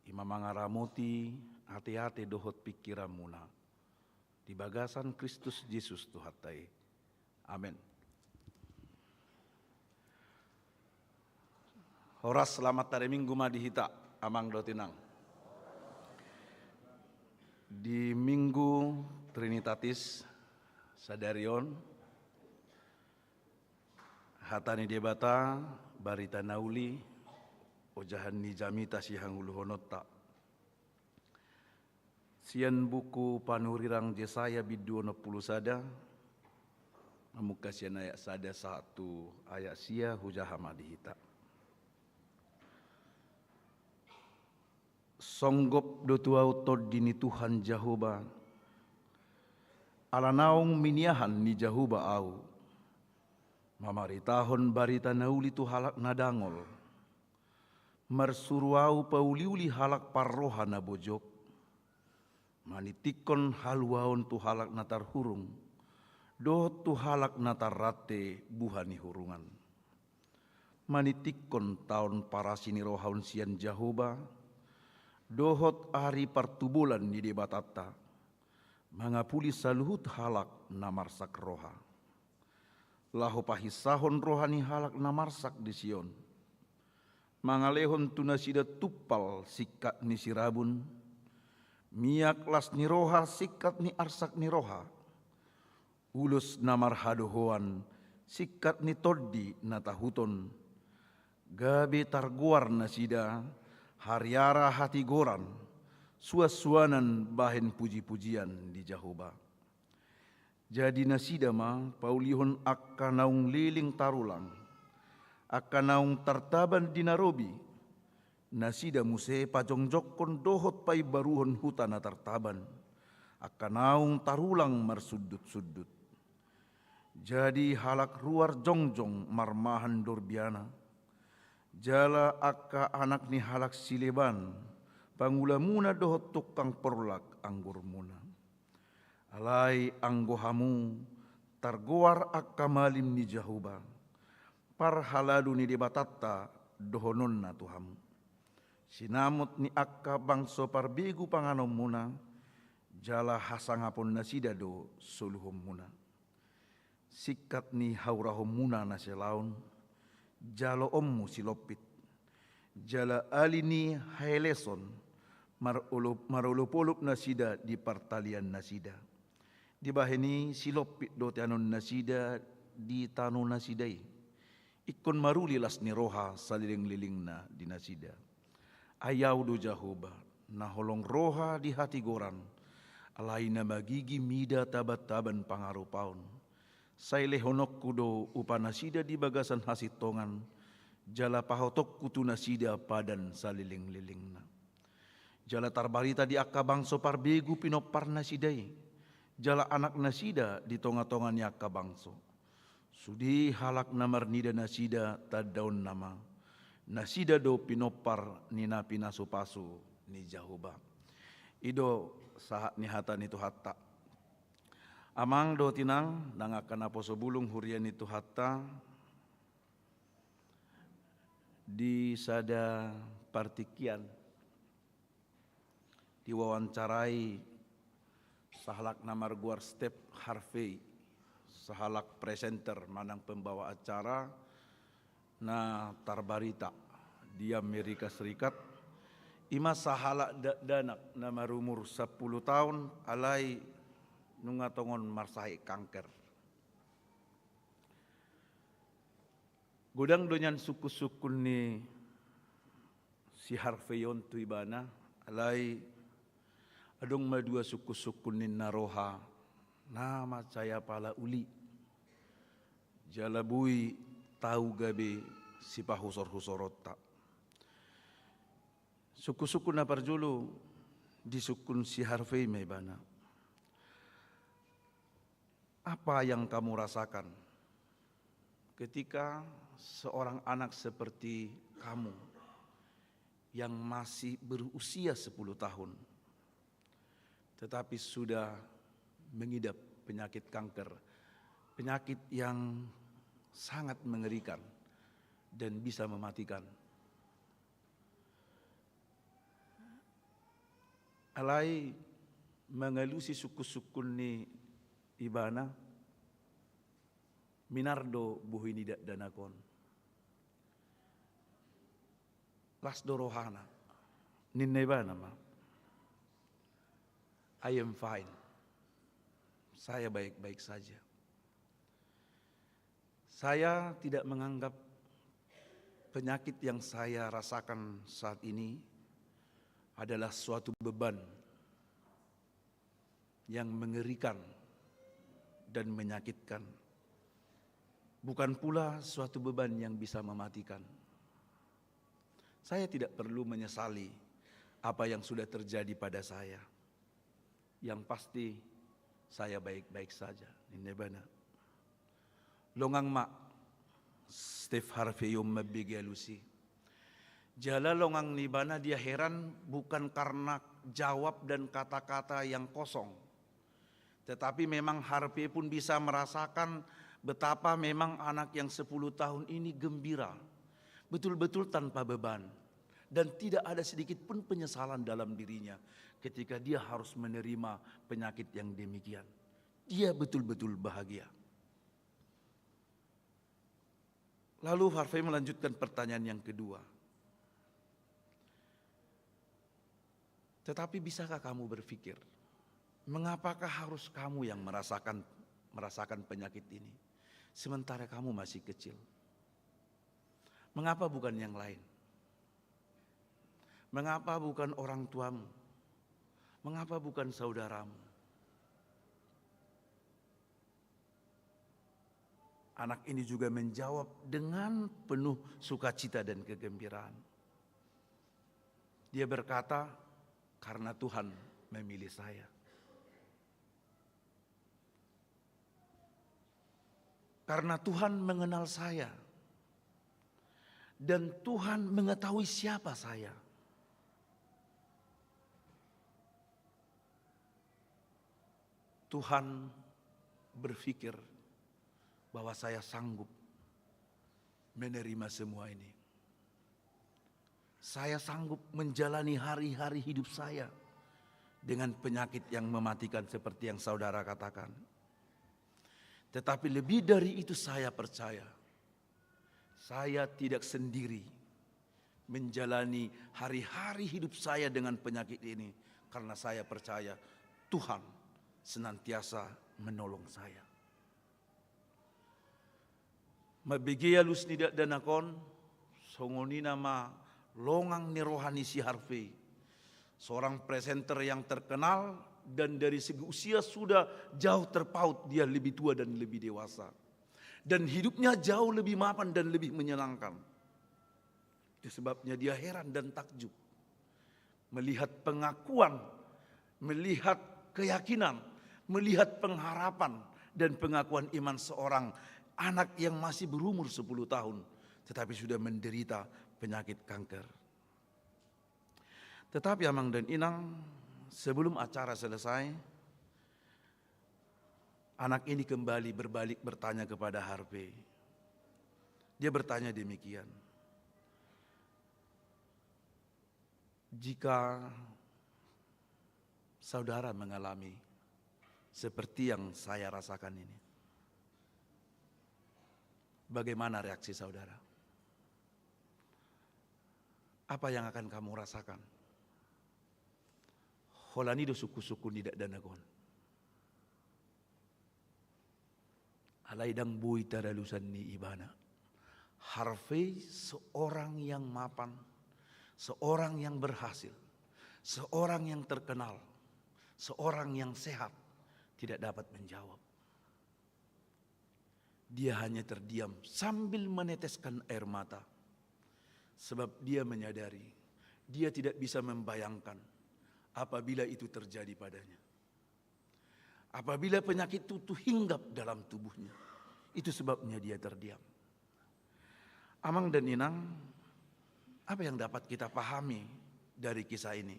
i ma mangaramoti ateate dohot pingkiranmuna di bagasan Kristus Jesus Tuhanta i. Amen. Horas, selamat hari Minggu ma di hita, amang dohot inang. Di Minggu Trinitatis sadari on, hata ni Debata, barita na uli, ojahan ni jamita sihangoluhononta. Sian buku panurirang Jesaya bindu onom pulu sada, mamungka sian ayat sada sahat tu ayat sia, hujaha ma di hita. Songgop do tu ahu tondi ni Tuhan Jahowa, ala naung miniahan ni Jahowa ahu, mamaritahon barita na uli tu halak na dangol, marsuru ahu pauliuli halak parroha na bojok, maningtingkon haluaon tu halak na tarhurung, dohot tu halak na tarrante buha ni hurungan. Maningtingkon taon parasi ni roha on sian Jahowa, dohot ari partubolan ni Debatanta, mangapuli saluhut halak na marsak roha. Laho pahinsahon roha ni halak na marsak di Sion. Mangalehon tu nasida tumpal singkat ni sirabun, miak las ni roha singkat ni arsak ni roha, ulos na marhadohoan singkat ni tondi na tahuton, gabe targoar nasida hariara hatigoran, suansuanan bahen pujipujian di Jahowa. Jadi nasida ma paulihon angka naung leleng tarulang, angka naung tartaban di na robi, nasida muse pajongjongkon dohot paimbaruhon huta na tartaban, angka naung tarulang marsundutsundut. Jadi halak ruar jongjong marmahan dorbiana, jala angka anak ni halak sileban, pangulamuna dohot tungkang porlak anggurmuna. Alai anggo hamu, targoar angka malim ni Jahowa, parhalado ni Debatanta dohononna tu hamu. Sinamot ni angka bangso parbegu panganonmuna, jala hasangapon nasida do soluhonmuna. Singkat ni haurahonmuna na sialaon, jaloonmu silompit, jala ali ni haeleson, marolop-, marolopolop nasida di partalian nasida. Dibahen i silompit do teanon nasida di tano nasida i. Ingkon maruli las ni roha salelenglelengna di nasida. Ai Ahu do Jahowa, na holong roha di hatigoran, alai na magigi mida tabantaban pangarupaon. Sai lehononku do upa nasida di bagasan hasintongan, jala pahotonku tu nasida padan salelenglelengna. Jala tarbarita di angka bangso parbegu pinompar nasida i, jala anak nasida di tongatonga ni angka bangso. Sude halak na marnida nasida tandaonna ma, nasida do pinompar ni na pinasupasu ni Jahowa. I do sahat ni hata ni Tuhanta. Amang dohot inang, nang angka naposo bulung huria ni Tuhanta, di sada partingkian, diwawancarai sahalak na margoar Steve Harvey, sahalak presenter manang pembawa acara na tarbarita di Amerika Serikat, i ma sahalak dakdanak na marumur sampulu taon, alai nunga tongon marsahit kanker. Godang do nian sungkunsungkun ni si Harvey on tu ibana, alai adong ma dua sungkunsungkun ninna roha, na mansai apala uli, jala boi tau gabe sipahusorhusoronta. Sungkunsungkun na parjolo disungkun si Harvey ma ibana. Apa yang kamu rasakan ketika seorang anak seperti kamu yang masih berusia sepuluh tahun, tetapi sudah mengidap penyakit kanker, penyakit yang sangat mengerikan dan bisa mematikan. Alai mangalusi sungkun-sungkun ni ibana, minar do bohi ni dakdanak on. Las do rohana, ninna ibana ma, "I am fine. Saya baik-baik saja." Saya tidak menganggap penyakit yang saya rasakan saat ini adalah suatu beban yang mengerikan dan menyakitkan. Bukan pula suatu beban yang bisa mematikan. Saya tidak perlu menyesali apa yang sudah terjadi pada saya. Yang pasti, saya baik-baik saja, ninna ibana. Longang ma Steve Harvey on mambege alus i. Jala longang ni ibana, dia heran bukan karena jawab dan kata-kata yang kosong, tetapi memang Harvey pun bisa merasakan betapa memang anak yang sepuluh tahun ini gembira, betul-betul tanpa beban, dan tidak ada sedikit pun penyesalan dalam dirinya ketika dia harus menerima penyakit yang demikian. Dia betul-betul bahagia. Lalu Harvey melanjutkan pertanyaan yang kedua. "Tetapi bisakah kamu berpikir, mengapakah harus kamu yang merasakan merasakan penyakit ini, sementara kamu masih kecil? Mengapa bukan yang lain? Mengapa bukan orang tuamu? Mengapa bukan saudaramu?" Anak ini juga menjawab dengan penuh sukacita dan kegembiraan. Dia berkata, "Karena Tuhan memilih saya. Karena Tuhan mengenal saya. Dan Tuhan mengetahui siapa saya. Tuhan berpikir bahwa saya sanggup menerima semua ini. Saya sanggup menjalani hari-hari hidup saya dengan penyakit yang mematikan seperti yang saudara katakan. Tetapi lebih dari itu, saya percaya saya tidak sendiri menjalani hari-hari hidup saya dengan penyakit ini, karena saya percaya Tuhan senantiasa menolong saya." Mambege alus ni dakdanak on, songon i nama longang ni roha ni si Harvey, seorang presenter yang terkenal dan dari segi usia sudah jauh terpaut, dia lebih tua dan lebih dewasa. Dan hidupnya jauh lebih mapan dan lebih menyenangkan. Itu sebabnya dia heran dan takjub melihat pengakuan, melihat keyakinan, melihat pengharapan dan pengakuan iman seorang anak yang masih berumur sepuluh tahun, tetapi sudah menderita penyakit kanker. Tetapi, Amang dan Inang, sebelum acara selesai, anak ini kembali berbalik bertanya kepada Harvey. Dia bertanya demikian, "Jika saudara mengalami seperti yang saya rasakan ini, bagaimana reaksi saudara? Apa yang akan kamu rasakan?" Holan i do sungkun-sungkun ni dakdanak on. Alai ndang boi taralusan ni ibana. Harvey seorang yang mapan, seorang yang berhasil, seorang yang terkenal, seorang yang sehat, tidak dapat menjawab. Dia hanya terdiam sambil meneteskan air mata. Sebab dia menyadari, dia tidak bisa membayangkan apabila itu terjadi padanya. Apabila penyakit itu hinggap dalam tubuhnya, itu sebabnya dia terdiam. Amang dan Inang, apa yang dapat kita pahami dari kisah ini?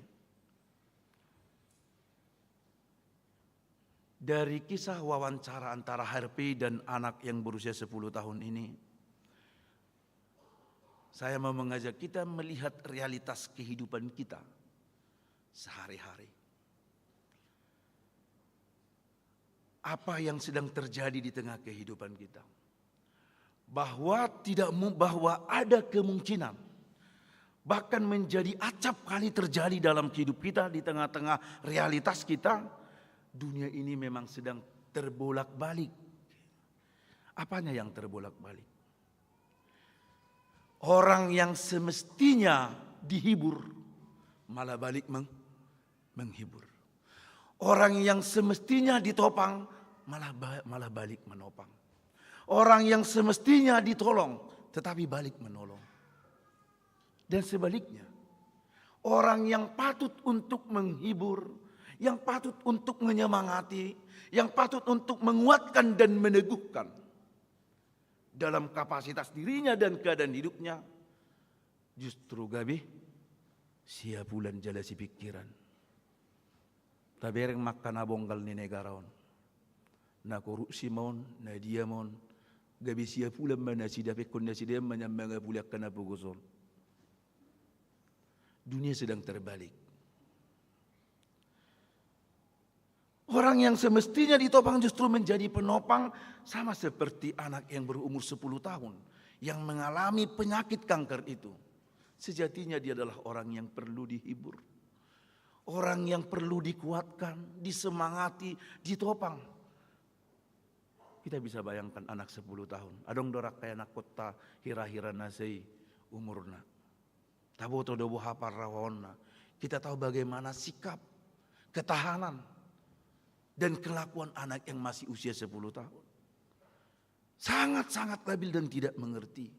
Dari kisah wawancara antara Harvey dan anak yang berusia sepuluh tahun ini, saya mau mengajak kita melihat realitas kehidupan kita sehari-hari. Apa yang sedang terjadi di tengah kehidupan kita? Bahwa tidak mu-, bahwa ada kemungkinan, bahkan menjadi acap kali terjadi dalam hidup kita, di tengah-tengah realitas kita, dunia ini memang sedang terbolak-balik. Apanya yang terbolak-balik? Orang yang semestinya dihibur malah balik meng-, menghibur. Orang yang semestinya ditopang malah ba-, malah balik menopang. Orang yang semestinya ditolong tetapi balik menolong. Dan sebaliknya, orang yang patut untuk menghibur, yang patut untuk menyemangati, yang patut untuk menguatkan dan meneguhkan dalam kapasitas dirinya dan keadaan hidupnya, justru gabe siapulan jala sipingkiran. Tabereng ma angka na bonggal ni negara on. Na korupsi ma on, na dia ma on, gabe siapulan ma nasida, pe ingkon nasida ma na mangapuli angka na pogos on. Dunia sedang terbalik. Orang yang semestinya ditopang justru menjadi penopang, sama seperti anak yang berumur sepuluh tahun yang mengalami penyakit kanker itu. Sejatinya dia adalah orang yang perlu dihibur, orang yang perlu dikuatkan, disemangati, ditopang. Kita bisa bayangkan anak sepuluh tahun. Adong do rangkaian angka hira-hira na sai umurna. Taboto do boha parrohaonna. Kita tahu bagaimana sikap, ketahanan, dan kelakuan anak yang masih usia sepuluh tahun. Sangat-sangat labil dan tidak mengerti.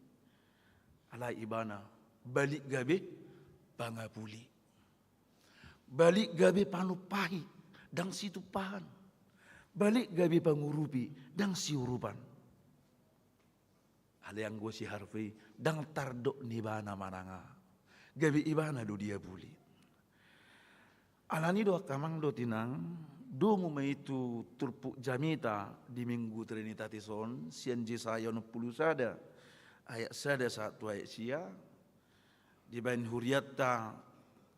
Alai ibana balik gabe pangapuli. Balik gabe panumpahi, ndang situmpahan. Balik gabe pangurupi, ndang siurupan. Alai anggo si Harvey, ndang tardok ni ibana manang aha. Gabe ibana do diapuli. Alani do angka amang dohot inang, domu ma i tu turpuk jamita di Minggu Trinitatis on, sian Jesaya onom pulu sada, ayat sada sahat tu ayat sia, dibaen hurianta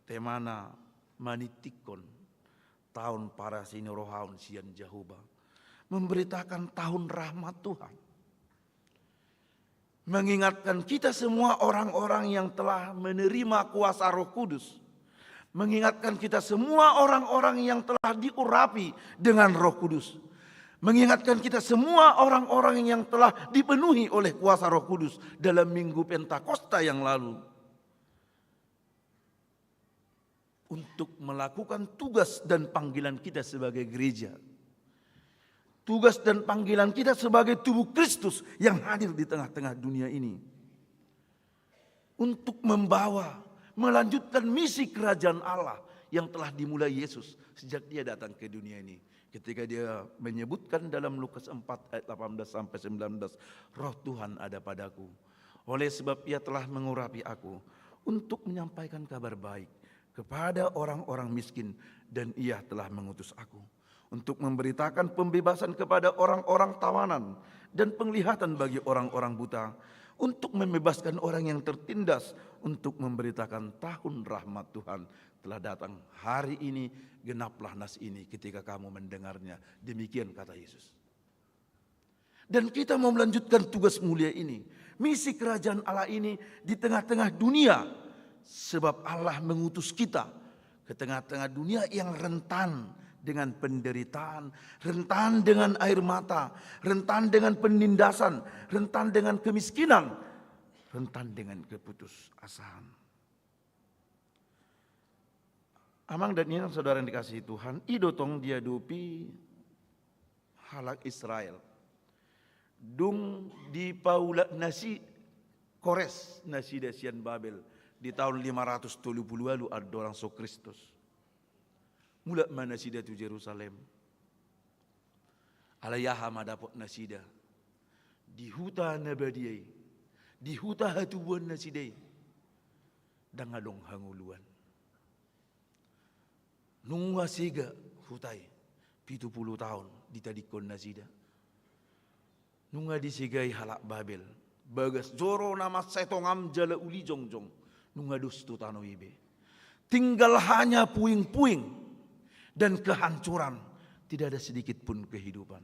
temana manintikkon taon parasirohaon sian Jahowa, memberitakan tahun rahmat Tuhan. Mengingatkan kita semua orang-orang yang telah menerima kuasa Roh Kudus. Mengingatkan kita semua orang-orang yang telah diurapi dengan Roh Kudus. Mengingatkan kita semua orang-orang yang telah dipenuhi oleh kuasa Roh Kudus dalam Minggu Pentakosta yang lalu. Untuk melakukan tugas dan panggilan kita sebagai gereja. Tugas dan panggilan kita sebagai tubuh Kristus yang hadir di tengah-tengah dunia ini. Untuk membawa, melanjutkan misi kerajaan Allah yang telah dimulai Yesus sejak Dia datang ke dunia ini. Ketika Dia menyebutkan dalam Lukas empat ayat delapan belas sampai sembilan belas, "Roh Tuhan ada padaku, oleh sebab Ia telah mengurapi aku untuk menyampaikan kabar baik kepada orang-orang miskin, dan Ia telah mengutus aku untuk memberitakan pembebasan kepada orang-orang tawanan dan penglihatan bagi orang-orang buta, untuk membebaskan orang yang tertindas, untuk memberitakan tahun rahmat Tuhan telah datang. Hari ini genaplah nas ini ketika kamu mendengarnya." Demikian kata Yesus. Dan kita mau melanjutkan tugas mulia ini, misi kerajaan Allah ini di tengah-tengah dunia. Sebab Allah mengutus kita ke tengah-tengah dunia yang rentan dengan penderitaan, rentan dengan air mata, rentan dengan penindasan, rentan dengan kemiskinan, rentan dengan keputusasaan. Amang dan inang, saudara yang dikasihi Tuhan, i do tong diadopi halak Israel. Dung dipaulak nasi-, Kores nasida sian Babel di taon lima ratus tolu pulu ualu andorang so Kristus. Mulak ma nasida tu Jerusalem. Alai aha ma dapot nasida? Di huta na badia i, di huta hatubuan nasida i, ndang adong hangoluan. Nunga sega huta i, Pitu pulu taon ditadingkon nasida. Nunga disegai halak Babel bagas joro na mansai tongamna jala uli jongjong, nunga dos tu tano i be. Tinggal hanya puing-puing dan kehancuran, tidak ada sedikit pun kehidupan.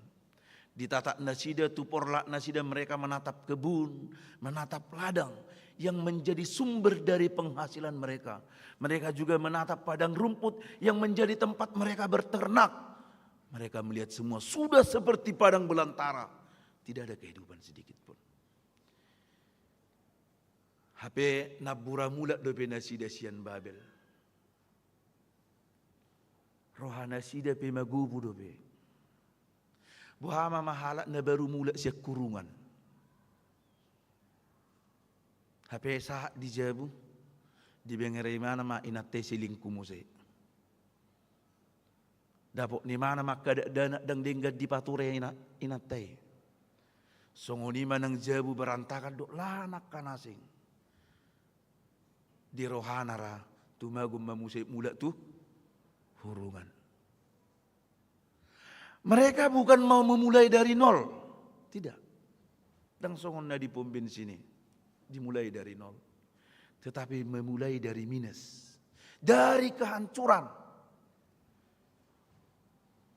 Ditatap nasida tu porlak nasida, mereka menatap kebun, menatap ladang yang menjadi sumber dari penghasilan mereka. Mereka juga menatap padang rumput yang menjadi tempat mereka berternak. Mereka melihat semua sudah seperti padang belantara. Tidak ada kehidupan sedikit pun. Hape nampuna mulak dope nasida sian Babel. Roha nasida pe magobu dope. Boha ma halak na baru mulak sian hurungan. Hape sahat di jabu, dibereng imana ma inanta i selingkuh muse. Dapot imana ma angka dakdanak, ndang denggan dipature ina-, inanta i. Songon i ma nang jabu berantakan dohot lahan angka na asing. Di rohana ra tumagon ma muse mulak tu hurungan. Mereka bukan mau memulai dari nol. Tidak. Ndang songon na di pom bensin i, dimulai dari nol. Tetapi memulai dari minus. Dari kehancuran.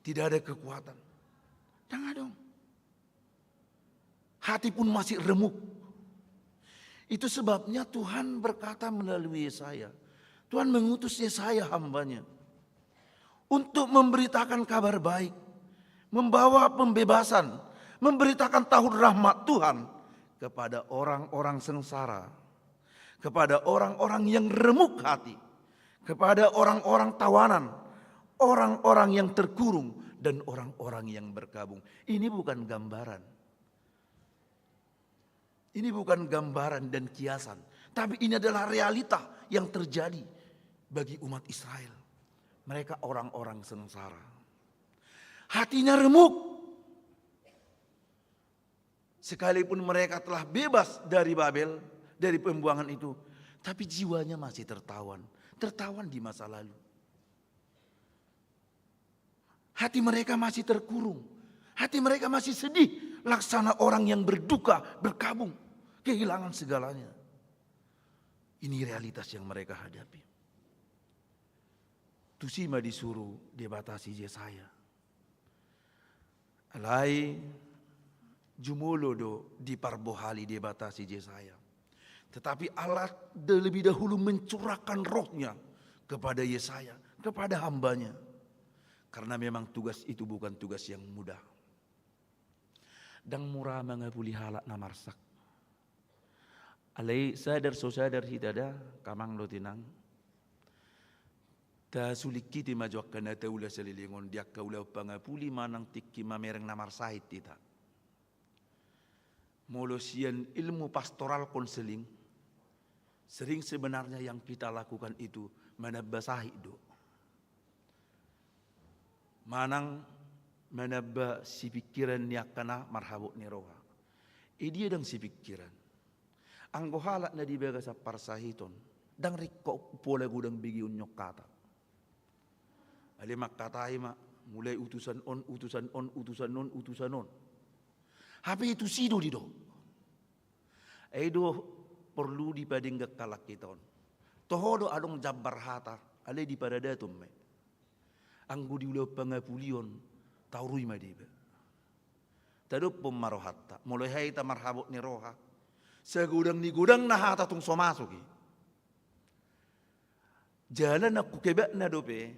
Tidak ada kekuatan. Ndang adong. Hati pun masih remuk. Itu sebabnya Tuhan berkata melalui Yesaya. Tuhan mengutus Yesaya hamba-Nya untuk memberitakan kabar baik, membawa pembebasan, memberitakan tahun rahmat Tuhan kepada orang-orang sengsara, kepada orang-orang yang remuk hati, kepada orang-orang tawanan, orang-orang yang terkurung, dan orang-orang yang berkabung. Ini bukan gambaran. Ini bukan gambaran dan kiasan, tapi ini adalah realita yang terjadi bagi umat Israel. Mereka orang-orang sengsara. Hatinya remuk. Sekalipun mereka telah bebas dari Babel, dari pembuangan itu, tapi jiwanya masih tertawan. Tertawan di masa lalu. Hati mereka masih terkurung. Hati mereka masih sedih. Laksana orang yang berduka, berkabung, kehilangan segalanya. Ini realitas yang mereka hadapi. Tusi ma disuru Debata si Jesaya. Alai jumolo do diparbohali Debata si Jesaya. Tetapi Allah da-, lebih dahulu mencurahkan rohnya kepada Yesaya, kepada hambanya. Karena memang tugas itu bukan tugas yang mudah. Ndang mura mangapuli halak na marsak. Alai sadar so sadar hita da, angka amang dohot inang, tasulingkiti ma jo angka na taula saleleng on di angka ulaon pangapuli manang tingki mamereng na marsahit hita. Molo sian ilmu pastoral konseling, sering sebenarnya yang kita lakukan itu manamba sahit do. Manang manamba sipingkiran ni angka na marhabot ni roha. Idia ndang sipingkiran? Anggo halak na di bagasan parsahiton, ndang ringkot pola godang bege on nion hata. Alai mangkatai ma, mulai utusan on, utusan on, utusan on, utusan on. Hape tusi do didok. Ai do porlu dipadenggan halak hita on. Toho do adong jambar hata, alai diparadaton ma i. Anggo di ulaon pangapulion, taurui ma deba. Tadophon ma rohanta, molo hea hita marhabot ni roha, sagodang ni godangna hata tung so masuk i. Jala nangkuk hebatna dope,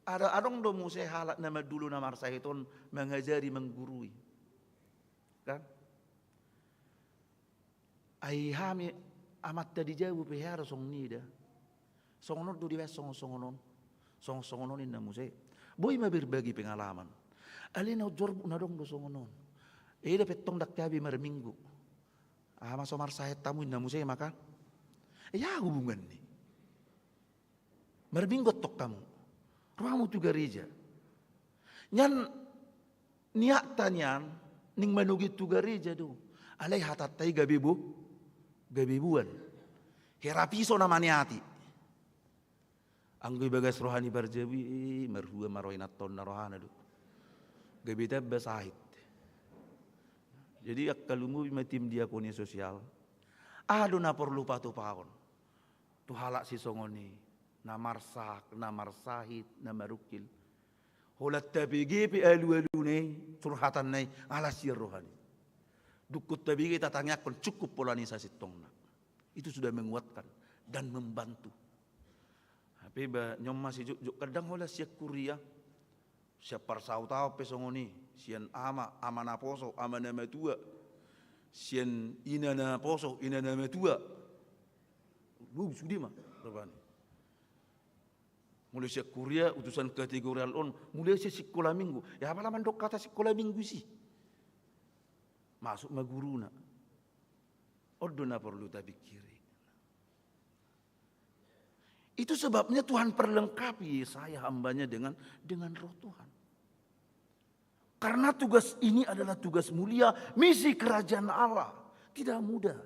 adong, adong do muse halak na mandulu na marsahit on mangajari, manggurui. Kan? Ai hami amanta di jabu pe hea do songon i da. Songon on do dibaen songon-songon on. Songon-songon on ninna muse. Boi ma berbagi pengalaman. Alai na umjorbut na adong do songon on. Eda pe tong ndang gabe marminggu. Aha ma so marsahit hamu ninna muse ma kan. Ia hubungan ni. Marminggu tong hamu. Ro hamu tu gareja. Nian niatta nian naeng manogihon tu gareja do. Alai hatanta i gabe bo-, gabe boan. Hera piso na maniati. Anggo ibagas roha ni parjabu i, marhua ma roha inanta on na rohana do. gabe tamba sahit. Jadi angka lumobi ma tim diakonia sosial, aha do na porlu patupaon tu halak sisongon i, na marsak, na marsahit, na marungkil? Holan tabege pe alualuna i, curhatanna i, ala sian rohana i. Dungkon tabege tatangiangkon, cukup holan i sasintongna. Itu sudah menguatkan dan membantu. Hape ba nion ma sijotjot, kadang holan sian huria, sian parsahutaon pe songon i, sian ama, ama naposo, ama namatua, sian ina naposo, ina namatua. Lu sude ma rupani. Mulai sian huria, utusan kategorial on, mulai sian sikola minggu. Ya, apala mandok hata sikola minggu isi, masuk ma guruna. On do na porlu tapingkiri. Itu sebabnya Tuhan perlengkapi Yesaya hambanya dengan, dengan Roh Tuhan. Karena tugas ini adalah tugas mulia, misi kerajaan Allah. Tidak mudah.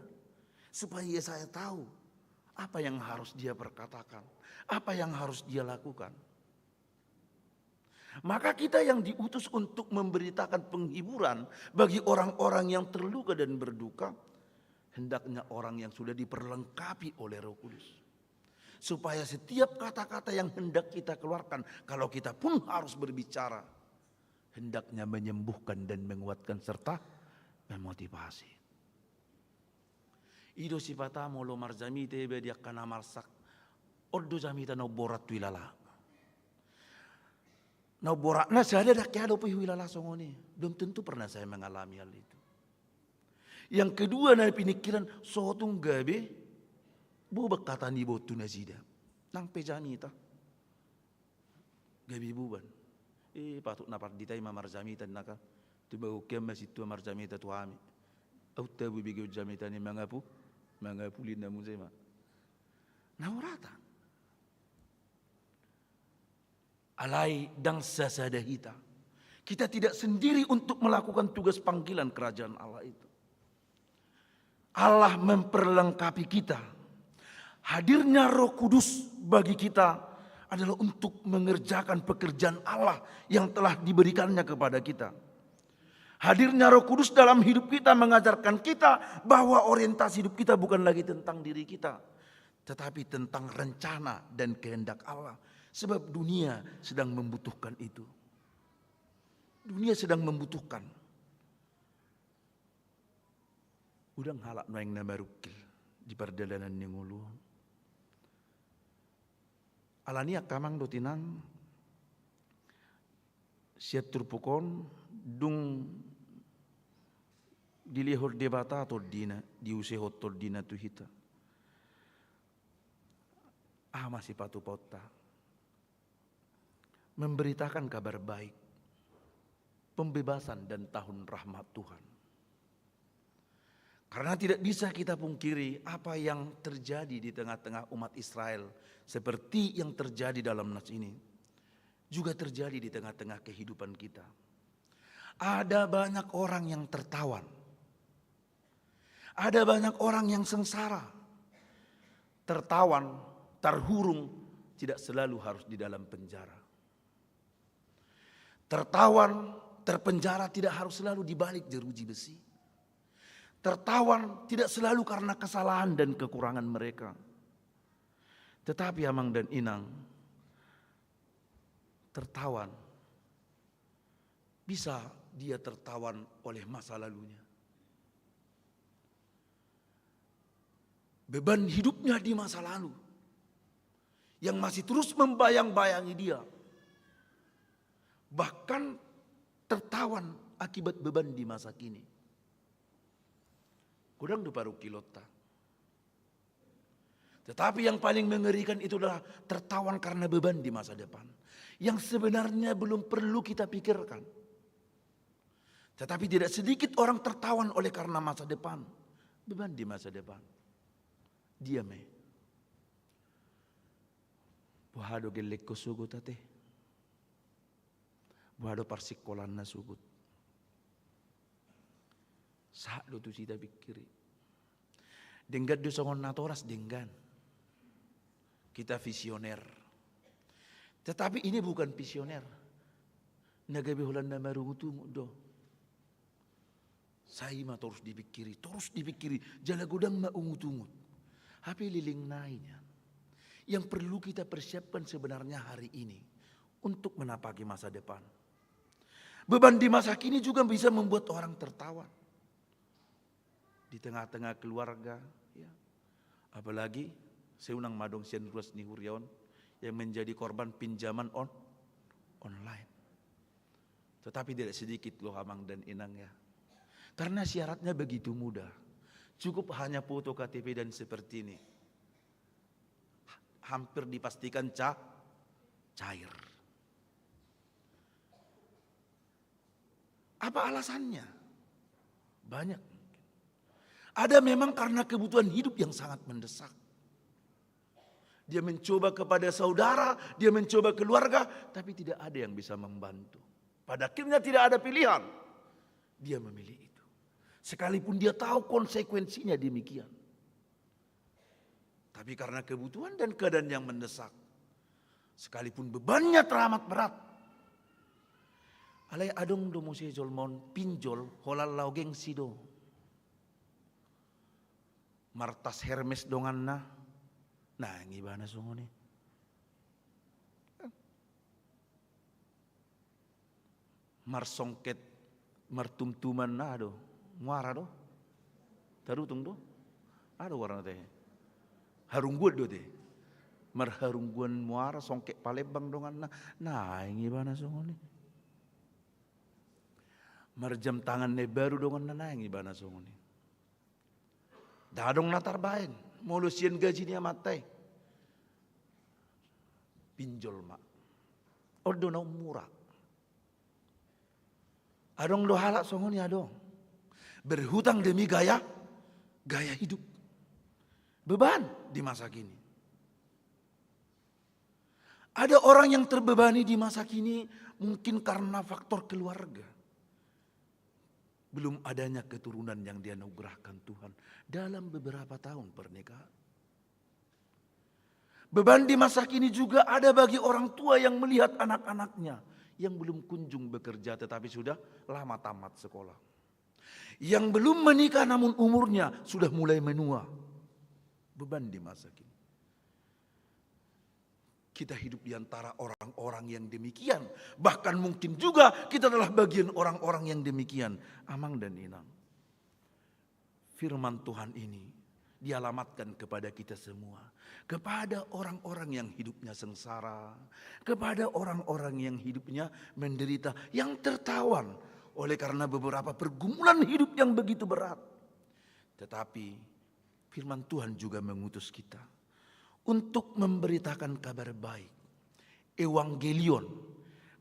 Supaya Yesaya tahu apa yang harus dia perkatakan, apa yang harus dia lakukan. Maka kita yang diutus untuk memberitakan penghiburan bagi orang-orang yang terluka dan berduka, hendaknya orang yang sudah diperlengkapi oleh Roh Kudus. Supaya setiap kata-kata yang hendak kita keluarkan, kalau kita pun harus berbicara, hendaknya menyembuhkan dan menguatkan serta memotivasi. I do sipata molo marjamita iba di angka na marsak, on do jamita na umborat tu ilala. Na umboratna sada, ndang hea dope huilala songon i. Belum tentu pernah saya mengalami hal itu. Yang kedua, na piningkiran, so tung gabe boban hata ni botu nasida. Nang pe jamita, gabe boban. Eh, patut na pandita i ma marjamita, naka. Tumagon hian ma sintua marjamita tu hami. Aut tabu bege on jamita ni mangapu, mangapuli na muse ma. Na urata. Alai ndang sasada hita. Kita tidak sendiri untuk melakukan tugas panggilan kerajaan Allah itu. Allah memperlengkapi kita. Hadirnya Roh Kudus bagi kita adalah untuk mengerjakan pekerjaan Allah yang telah diberikannya kepada kita. Hadirnya Roh Kudus dalam hidup kita mengajarkan kita bahwa orientasi hidup kita bukan lagi tentang diri kita, tetapi tentang rencana dan kehendak Allah. Sebab dunia sedang membutuhkan itu. Dunia sedang membutuhkan. Godang halak nuaeng na marungkil di pardalanan ni ngolu on. Alani i, angka amang dohot inang, sian turpuk on dung dilehon Debata tondina, diusehon tondina tu hita. Aha ma sipatupaonta? Memberitakan kabar baik pembebasan dan tahun rahmat Tuhan. Karena tidak bisa kita pungkiri apa yang terjadi di tengah-tengah umat Israel, seperti yang terjadi dalam nas ini, juga terjadi di tengah-tengah kehidupan kita. Ada banyak orang yang tertawan. Ada banyak orang yang sengsara, tertawan, terhurung, tidak selalu harus di dalam penjara. Tertawan, terpenjara tidak harus selalu di balik jeruji besi. Tertawan tidak selalu karena kesalahan dan kekurangan mereka. Tetapi amang dan inang, tertawan, bisa dia tertawan oleh masa lalunya. Beban hidupnya di masa lalu yang masih terus membayang-bayangi dia. Bahkan tertawan akibat beban di masa kini. Godang do parungkilonta. Tetapi yang paling mengerikan itu adalah tertawan karena beban di masa depan, yang sebenarnya belum perlu kita pikirkan. Tetapi tidak sedikit orang tertawan oleh karena masa depan. Beban di masa depan. Dia me. Boha do gellengkon sogot ate? Boha do parsingkolanna sogot? Sahat do tusi tapingkiri. Denggan do songon natoras, denggan. Kita visioner. Tetapi ini bukan visioner. Na gabe holan na marungutungut do. Sai ma torus dipikiri, torus dipikiri, jala godang ma ungutungut. Hape leleng nai nian. Yang perlu kita persiapkan sebenarnya hari ini untuk menapaki masa depan. Beban di masa kini juga bisa membuat orang tertawan. Di tengah-tengah keluarga, ya. Apalagi sai unang ma adong sian ruas ni huria on yang menjadi korban pinjaman on, online. Tetapi tidak sedikit loh, amang dan inang, ya. Karena syaratnya begitu mudah. Cukup hanya foto K T P dan seperti ini. Hampir dipastikan ca-, cair. Apa alasannya? Banyak mungkin. Ada memang karena kebutuhan hidup yang sangat mendesak. Dia mencoba kepada saudara, dia mencoba keluarga, tapi tidak ada yang bisa membantu. Pada akhirnya tidak ada pilihan. Dia memilih itu. Sekalipun dia tahu konsekuensinya demikian. Tapi karena kebutuhan dan keadaan yang mendesak, sekalipun bebannya teramat berat, alai adong do muse jolma on pinjol, holan laho gengsi do. Martas Hermes donganna, naeng ibana songon i. Marsongket, martumtuman, aha do? Muara do? Tarutung do? Aha do goarna te? Harungguan do te. Marharungguan muara, songket Palembang donganna, naeng ibana songon i. Marjam tangan na imbaru donganna, naeng ibana songon i. Ndang adong na tarbaen, molo sian gaji ni amanta i. Pinjol ma. On do na ummura. Adong do halak songon i, adong. Berhutang demi gaya, gaya hidup. Beban di masa kini. Ada orang yang terbebani di masa kini mungkin karena faktor keluarga. Belum adanya keturunan yang dianugerahkan Tuhan dalam beberapa tahun pernikahan. Beban di masa kini juga ada bagi orang tua yang melihat anak-anaknya yang belum kunjung bekerja tetapi sudah lama tamat sekolah. Yang belum menikah namun umurnya sudah mulai menua. Beban di masa kini. Kita hidup di antara orang-orang yang demikian. Bahkan mungkin juga kita adalah bagian orang-orang yang demikian. Amang dan inang. Firman Tuhan ini dialamatkan kepada kita semua. Kepada orang-orang yang hidupnya sengsara. Kepada orang-orang yang hidupnya menderita. Yang tertawan oleh karena beberapa pergumulan hidup yang begitu berat. Tetapi firman Tuhan juga mengutus kita untuk memberitakan kabar baik. Euangelion,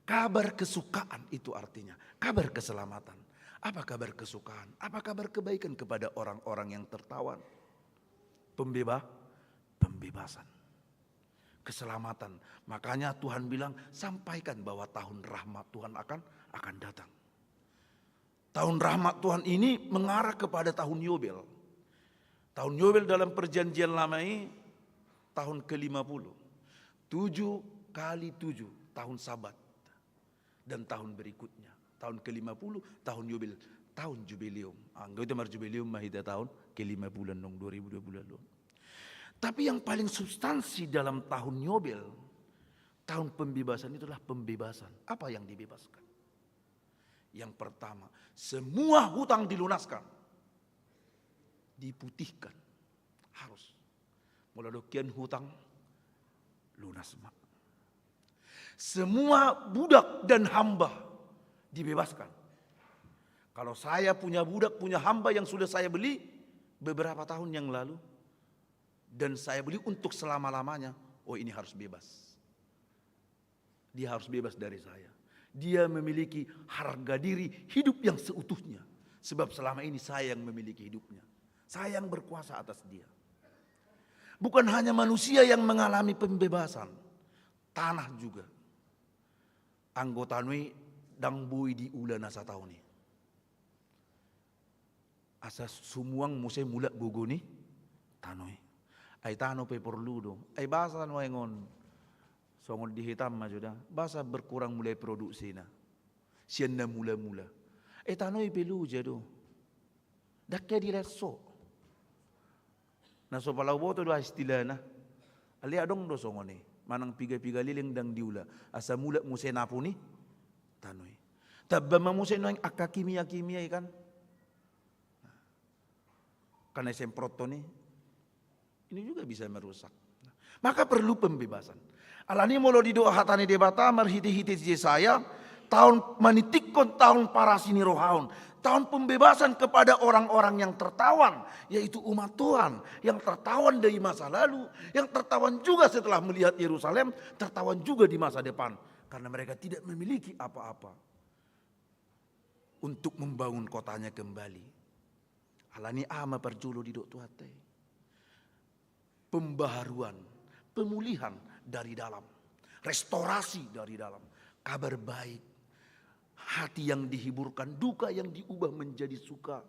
kabar kesukaan itu artinya, kabar keselamatan. Apa kabar kesukaan? Apa kabar kebaikan kepada orang-orang yang tertawan? Pembeba-, pembebasan. Keselamatan. Makanya Tuhan bilang, sampaikan bahwa tahun rahmat Tuhan akan, akan datang. Tahun rahmat Tuhan ini mengarah kepada tahun Yobel. Tahun Yobel dalam Perjanjian Lama ini tahun kelima puluh. Tujuh kali tujuh tahun Sabat. Dan tahun berikutnya, tahun kelima puluh, tahun Yobel, tahun Jubileum. Anggo hita marjubileum ma hita tahun kelima puluh annon dua ribu dua puluh. Tapi yang paling substansi dalam tahun Yobel, tahun pembebasan, itulah pembebasan. Apa yang dibebaskan? Yang pertama, semua hutang dilunaskan. Diputihkan. Harus. Molo adong hian hutang, lunas ma. Semua budak dan hamba dibebaskan. Kalau saya punya budak, punya hamba yang sudah saya beli beberapa tahun yang lalu, dan saya beli untuk selama-lamanya, oh, ini harus bebas. Dia harus bebas dari saya. Dia memiliki harga diri hidup yang seutuhnya. Sebab selama ini saya yang memiliki hidupnya. Saya yang berkuasa atas dia. Bukan hanya manusia yang mengalami pembebasan, tanah juga. Anggo tano i ndang boi diula na sataon i. Asa sumuang muse mulak gogo ni tano i. Ai tano pe porlu do. Ai boasa nuaeng on songon di hita ma suda. Boasa berkurang mulai produksina. Sian na mula-mula. E, tano i pe loja do. Ndang hea dilehon so. Na so pala huboto do aha istilahna. Alai adong do songon i. Manang piga-piga leleng ndang diula. Asa mulak muse napu ni tano i. Tamba ma muse nuaeng angka kimia-kimia i kan. Karena semproton i, ini juga bisa merusak. Maka perlu pembebasan. Alani molo didok hata ni Debata marhite-hite Jesaya, taon manitikkon taon parasi ni rohaon, taon pembebasan kepada orang-orang yang tertawan, yaitu umat Tuhan, yang tertawan dari masa lalu, yang tertawan juga setelah melihat Yerusalem, tertawan juga di masa depan, karena mereka tidak memiliki apa-apa untuk membangun kotanya kembali. Alani aha ma parjolo didok Tuhanta i? Pembaharuan, pemulihan dari dalam, restorasi dari dalam, kabar baik, hati yang dihiburkan, duka yang diubah menjadi suka,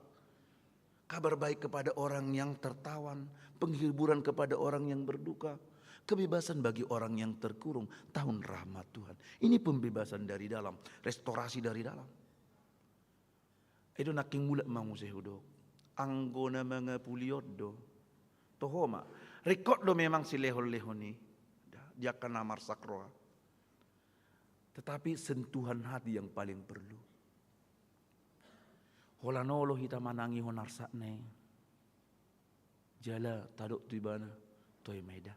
kabar baik kepada orang yang tertawan, penghiburan kepada orang yang berduka, kebebasan bagi orang yang terkurung. Taon rahmat Tuhan. Ini pembebasan dari dalam, restorasi dari dalam. I do nangkin mulak ma muse hudok. Anggo na mangapuli on do. Toho ma. Ringkot do memang silehon-lehon i. Di angka na marsak roha. Tetapi sentuhan hati yang paling perlu. Holan olo hita manangihon arsakna i. Jala tadok tu ibana, toe ma i da.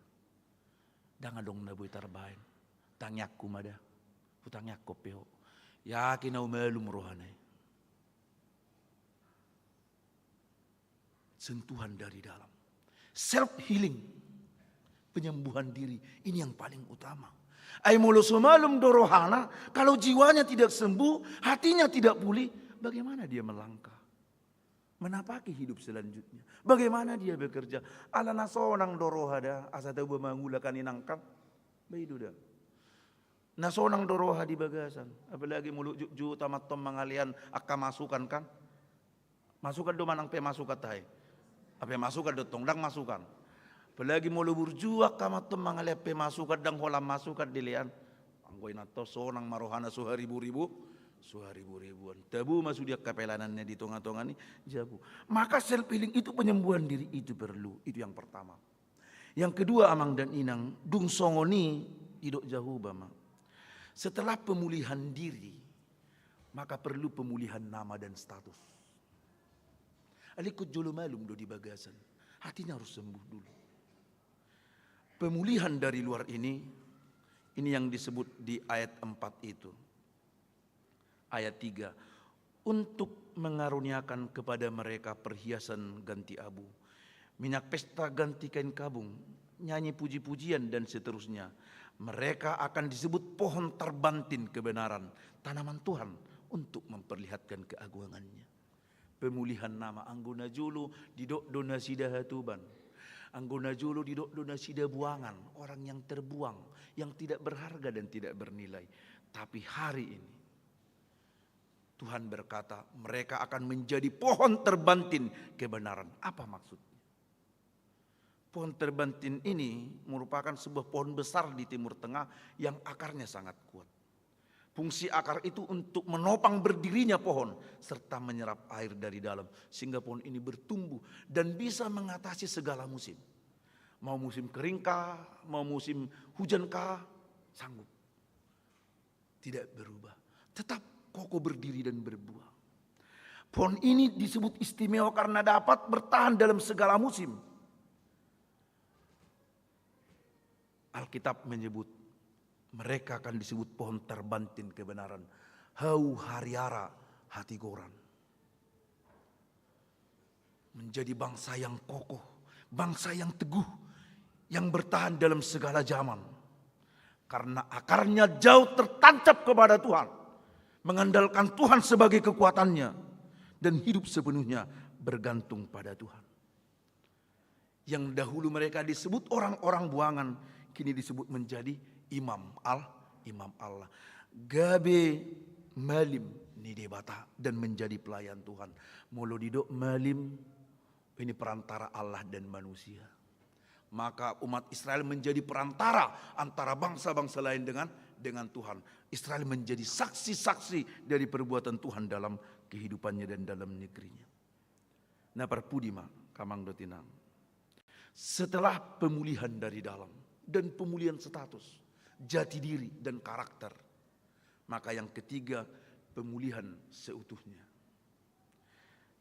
Ndang adong na boi tarbaen. Tangiangku ma da. Hutangiangkon pe ho. Yakin au malum rohana i. Sentuhan dari dalam. Self healing. Penyembuhan diri. Ini yang paling utama. Ai molo so malum do rohana, kalau jiwanya tidak sembuh, hatinya tidak pulih, bagaimana dia melangkah? Menapaki hidup selanjutnya. Bagaimana dia bekerja? Ala na sonang do roha da, asa tabo mangula kan inang kan. Ba i do da. Na sonang do roha di bagasan. Apalagi molo jotjot ma antong mangalean angka masukan kan. Masukan do manang pemasukan tahe. Ape masukan do tong, ndang masukan. Apalagi molo burju angka ma antong mangalean pemasukan, ndang holan masukan dilean. Anggo inang antong sonang ma rohana so haribu-ribu, so haribu-ribuan. Tabo ma sude angka pelananna di tonga-tonga ni jabu. Maka self healing itu, penyembuhan diri itu perlu. Itu yang pertama. Yang kedua, amang dan inang, dung songon i didok Jahowa ma. Setelah pemulihan diri, maka perlu pemulihan nama dan status. Alai ingkon jolo malum do di bagasan. Hatinya harus sembuh dulu. Pemulihan dari luar ini, ini yang disebut di ayat empat itu. Ayat tiga, untuk mengaruniakan kepada mereka perhiasan ganti abu, minyak pesta ganti kain kabung, nyanyi puji-pujian, dan seterusnya. Mereka akan disebut pohon terbantin kebenaran, tanaman Tuhan untuk memperlihatkan keagungannya. Pemulihan nama, anggo na jolo didok do nasida hatoban. Anggo na jolo didok do nasida buangan, orang yang terbuang, yang tidak berharga dan tidak bernilai. Tapi hari ini, Tuhan berkata, mereka akan menjadi pohon terbantin kebenaran. Apa maksudnya? Pohon terbantin ini merupakan sebuah pohon besar di Timur Tengah yang akarnya sangat kuat. Fungsi akar itu untuk menopang berdirinya pohon serta menyerap air dari dalam, sehingga pohon ini bertumbuh dan bisa mengatasi segala musim. Mau musim kering kah, mau musim hujan kah, sanggup. Tidak berubah. Tetap kokoh berdiri dan berbuah. Pohon ini disebut istimewa karena dapat bertahan dalam segala musim. Alkitab menyebut mereka akan disebut pohon terbantin kebenaran. Hau hariara hatigoran. Menjadi bangsa yang kokoh, bangsa yang teguh, yang bertahan dalam segala zaman. Karena akarnya jauh tertancap kepada Tuhan, mengandalkan Tuhan sebagai kekuatannya, dan hidup sepenuhnya bergantung pada Tuhan. Yang dahulu mereka disebut orang-orang buangan, kini disebut menjadi imam Al-, imam Allah. Gabe malim ni Debata dan menjadi pelayan Tuhan. Molo didok malim, ini perantara Allah dan manusia. Maka umat Israel menjadi perantara antara bangsa-bangsa lain dengan dengan Tuhan. Israel menjadi saksi-saksi dari perbuatan Tuhan dalam kehidupannya dan dalam negerinya. Na parpudi ma, amang dohot inang. Setelah pemulihan dari dalam dan pemulihan status, jati diri dan karakter, maka yang ketiga, pemulihan seutuhnya.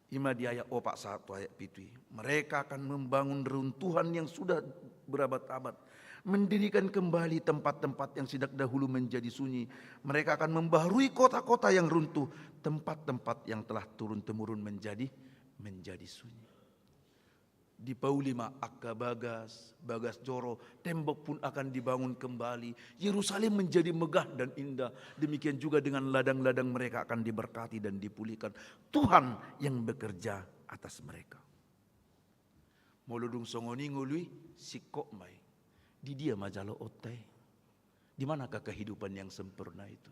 I ma di ayat opat sahat tu ayat pitu i. Mereka akan membangun reruntuhan yang sudah berabad-abad, mendirikan kembali tempat-tempat yang sejak dahulu menjadi sunyi. Mereka akan membaharui kota-kota yang runtuh, tempat-tempat yang telah turun-temurun menjadi, menjadi sunyi. Dipauli ma angka bagas, bagas joro, tembok pun akan dibangun kembali. Yerusalem menjadi megah dan indah. Demikian juga dengan ladang-ladang mereka akan diberkati dan dipulihkan. Tuhan yang bekerja atas mereka. Molo dung songon i ngolu i, singkop ma i. Di dia ma jaloonta i? Di manakah kehidupan yang sempurna itu?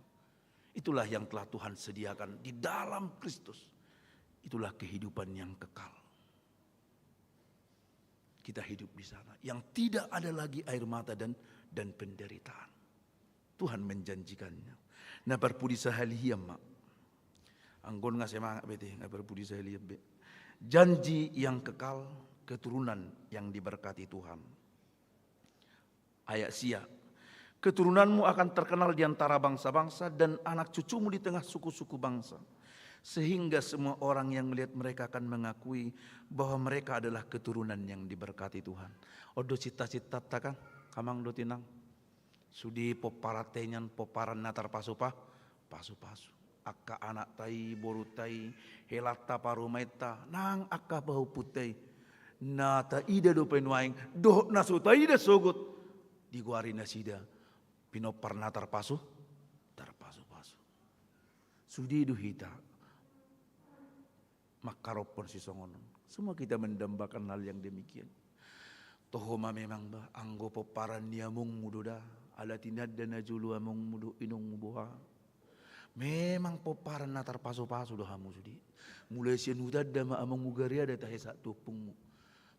Itulah yang telah Tuhan sediakan di dalam Kristus. Itulah kehidupan yang kekal. Kita hidup di sana. Yang tidak ada lagi air mata dan, dan penderitaan. Tuhan menjanjikannya. Na parpudi sahali hian ma. Anggo on nga semangat be te, nga parpudi sahali hian be. Janji yang kekal, keturunan yang diberkati Tuhan. Ayat sia. Keturunanmu akan terkenal di antara bangsa-bangsa dan anak cucumu di tengah suku-suku bangsa. Sehingga semua orang yang melihat mereka akan mengakui bahwa mereka adalah keturunan yang diberkati Tuhan. On do cita-citanta kan, amang dohot inang? Sude pomparan ta nian, pomparan na tarpasupa-, pasupasu. Angka anakta i, borunta i, helanta, parumaenta, nang angka pahompunta i. Na taida dope nuaeng, dohot na so taida sogot, digoari nasida pinompar na tarpasu-, tarpasupasu. Sude do hita mangkarophon sisongon on. Semua kita mendambakan hal yang demikian. Toho ma memang ba, anggo pomparan ni amongmu do da, ala tinanda na jolo amongmu dohot inongmu boha. Memang pomparan na tarpasupasu do hamu sude. Mulai sian hutanda ma amongmu gariada tahe sahat tu ompungmu.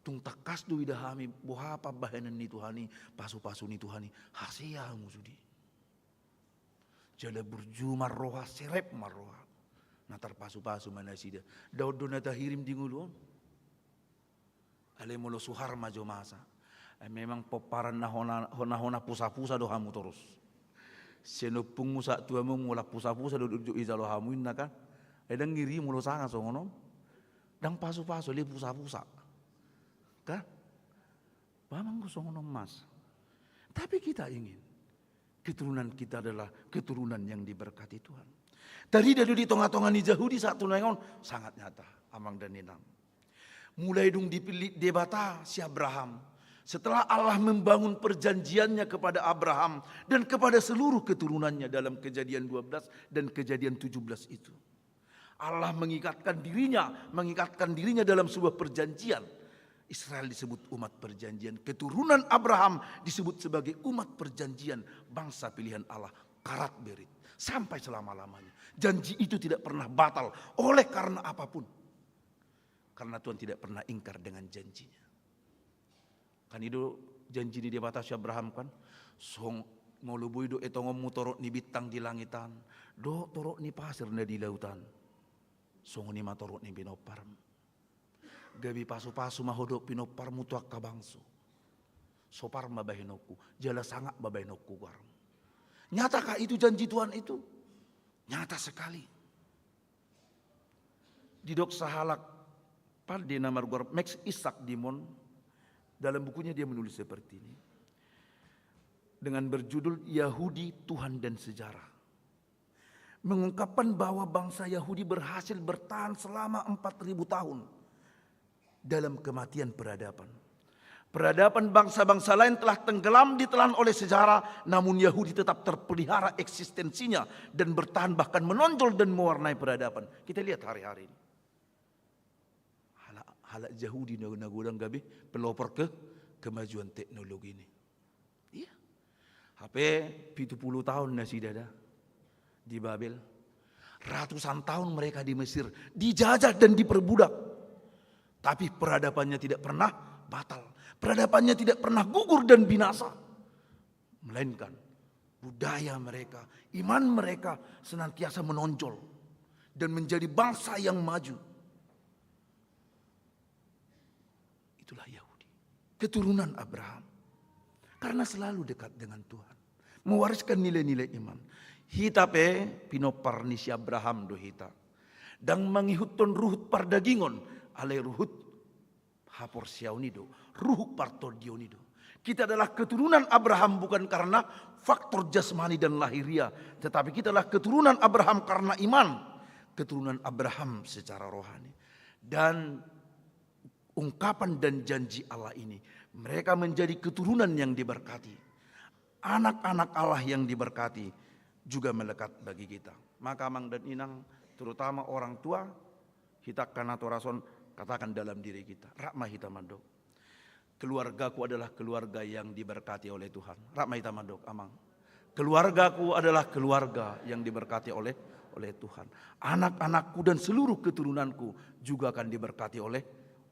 Tung tangkas do ida hami boha pambahenan ni Tuhan i, pasupasu ni Tuhan i, hasea hamu sude. Jala burju marroha, serep marroha. Na tarpasupasu ma nasida. Ndang on do na tahirim di ngolu on. Alai molo suhar ma jo masa. Ai memang pomparan na hona, hona, hona pusapusa do hamu torus. Sian ompungmu sahat tu amongmu, holan pusapusa do, do, do ijalo hamu inna kan. Ai ndang iri molo sanga songon on. Ndang pasupasu, alai pusapusa. Kan? Memang songon on masa. Tapi kita ingin keturunan kita adalah keturunan yang diberkati Tuhan. Tarida do di tonga-tonga ni Jahudi sahat tu nuaeng on, sangat nyata, amang dan inang. Mulai dung dipillit Debata si Abraham, setelah Allah membangun perjanjiannya kepada Abraham dan kepada seluruh keturunannya dalam Kejadian dua belas dan Kejadian tujuh belas itu. Allah mengikatkan dirinya, mengikatkan dirinya dalam sebuah perjanjian. Israel disebut umat perjanjian, keturunan Abraham disebut sebagai umat perjanjian, bangsa pilihan Allah, karat berit, sampai selama-lamanya. Janji itu tidak pernah batal oleh karena apapun. Karena Tuhan tidak pernah ingkar dengan janjinya. Kan i do janji ni Debata si Abraham kan, song molo boi do etongonmu torop ni bintang di langit an, dohot torop ni pasir na di lautan, songon i ma torop ni pinomparmu. Gabe pasupasu ma ho dohot pinomparmu tu angka bangso. Sopar ma bahenonku, jala sangap ma bahenonku goarmu. Nyatakah itu janji Tuhan itu? Nyata sekali. Didok sahalak pande na margoar Max Isaak Dimon, dalam bukunya dia menulis seperti ini, dengan berjudul Yahudi, Tuhan dan Sejarah, mengungkapkan bahwa bangsa Yahudi berhasil bertahan selama empat ribu tahun dalam kematian peradaban. Peradaban bangsa-bangsa lain telah tenggelam ditelan oleh sejarah, namun Yahudi tetap terpelihara eksistensinya dan bertahan, bahkan menonjol dan mewarnai peradaban. Kita lihat hari-hari ini. Halak, halak Jahudi na, na godang gabe pelopor ke, kemajuan teknologi ini. Iya. Hape pitu pulu taon nasida da di Babel. Ratusan tahun mereka di Mesir, dijajah dan diperbudak. Tapi peradabannya tidak pernah batal. Peradabannya tidak pernah gugur dan binasa. Melainkan Budaya mereka, iman mereka senantiasa menonjol dan menjadi bangsa yang maju. Itulah Yahudi, keturunan Abraham. Karena selalu dekat dengan Tuhan, mewariskan nilai-nilai iman. Hita pe pinompar ni si Abraham do hita. Ndang mangihuthon ruhut pardagingon, alai ruhut haporseaon i do, ruhut partondion i do. Kita adalah keturunan Abraham bukan karena faktor jasmani dan lahiriah, tetapi kita adalah keturunan Abraham karena iman, keturunan Abraham secara rohani. Dan ungkapan dan janji Allah ini, mereka menjadi keturunan yang diberkati. Anak-anak Allah yang diberkati juga melekat bagi kita. Maka amang dan inang, terutama orang tua, hita angka natoras on, katakan dalam diri kita, rap ma hita mandok, "Keluargaku adalah keluarga yang diberkati oleh Tuhan." Rap ma hita mandok, amang, "Keluargaku adalah keluarga yang diberkati oleh oleh Tuhan. Anak-anakku dan seluruh keturunanku juga akan diberkati oleh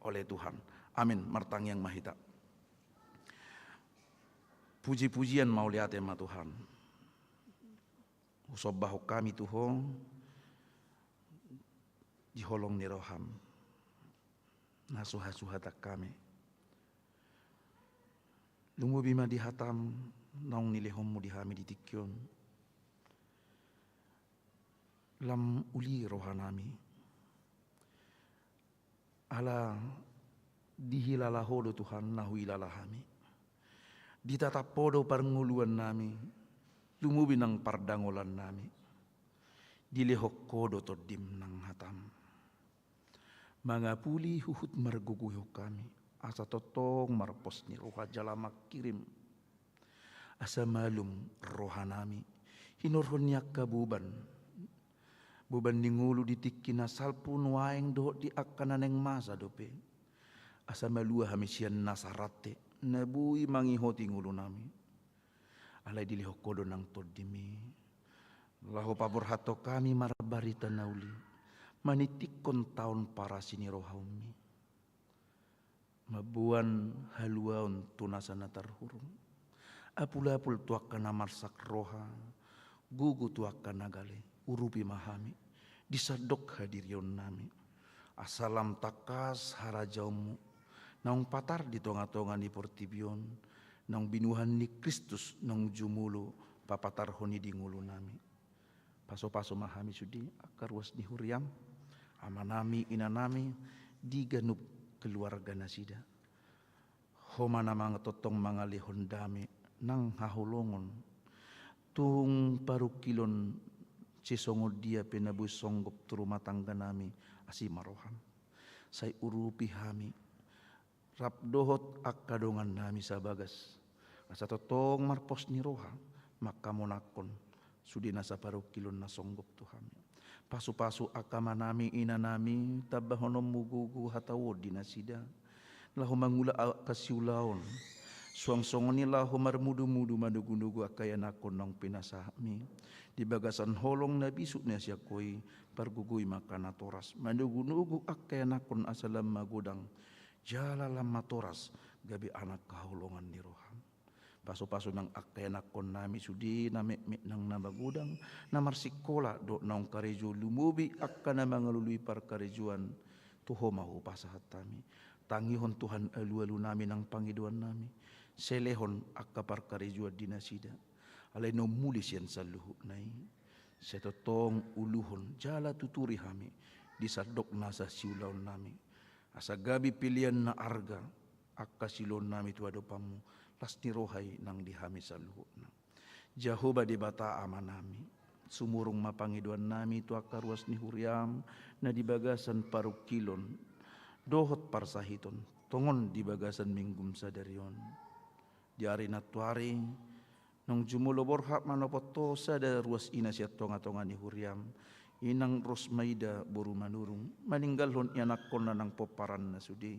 oleh Tuhan." Amin. Martangiang ma hita. Puji-pujian mauliate ma Tuhan. Husombahon hami tu Ho di holong ni roham na so hasuhatan hami. Lumobi ma di hataM naung nilehonMu di hami di tingki on. Lam uli rohanami. Ala dihilala Ho do Tuhan na huhilala hami. Ditatap Ho do parngoluannami, lumobi nang pardangolannami. Dilehon Ho do TondiM nang hataM. Mangapuli huhut margogoihon hami, asa tongtong marpos ni roha jala mangkirim. Asa malum rohanami, hinorhon ni angka boban. Boban ni ngolu di tingki na salpu nuaeng dohot di angka na naeng masa dope. Asa malua hami sian nasa rante, na boi mangihoti ngolunami. Alai dilehon Ho do nang TondiMi. Laho paborhathon hami marbarita na uli, manitikkon taon parasi ni rohaMi. Mamboan haluaon tu nasa na tarhurung. Apul-apul tu angka na marsak roha, gogo tu angka na gale, urupi ma hami, di sandok hadirionnami. Asa lam tangkas harajaonMu, naung patar di tonga-tonga ni portibi on, naung binuahan ni Kristus naung jumolo papatarhon i di ngolunami. Pasu-pasu ma hami sude, angka ruas ni huriaM, amanami, inanami, di ganup keluarga nasida. Ho ma na manga-, tongtong mangalehon dame nang haholongon. Tung parungkilon, sai songon dia pe na boi songgop tu rumah tangganami, asi ma rohaM. Sai urupi hami, rap dohot angka dongannami sabagas. Asa tongtong marpos ni roha, mangkamonangkon sude nasa parungkilon na songgop tu hami. Pasu-pasu angka amanami, inanami, tambahononMu gogo hataon di nasida. Laho mangula angka siulaon. Suang songon i laho marmudu-mudu manogu-nogu angka ianakhon naung pinasahatMi. Di bagasan holong na bisuk na sian Ho i, pargogoi ma angka natoras. Manogu-nogu angka ianakhon asa lam magodang. Jala lam matoras, gabe anak haholongan ni rohaM. Pasu-pasu nang angka ianakhonnami sude na metmet nang na magodang, na marsikola, dohot naung karejo lumobi angka na mangalului parkarejoan, tu Ho ma hupasahat hami. Tangihon Tuhan alu-alunami nang pangidoannami, sai lehon angka parkarejoan di nasida. Alai naung muli sian saluhutna i. Sai tongtong uluhon jala tuturi hami, di sandok nasa siulaonnami. Asa gabe pelean na arga, angka siulaonnami tu adopanMu, las ni roha i nang di hami saluhutna. Jahowa Debata Amanami, sumurung ma pangidoannami tu angka ruas ni huriaM, na di bagasan parungkilon, dohot parsahiton, tongon di bagasan minggum sadari on. Di ari nantuari, naung jumolo borhat manopot Ho sada ruas ina sian tonga-tonga ni huriaM, Inang Rosmaida boru Manurung, maninggalhon ianakhonna nang pomparanna sude.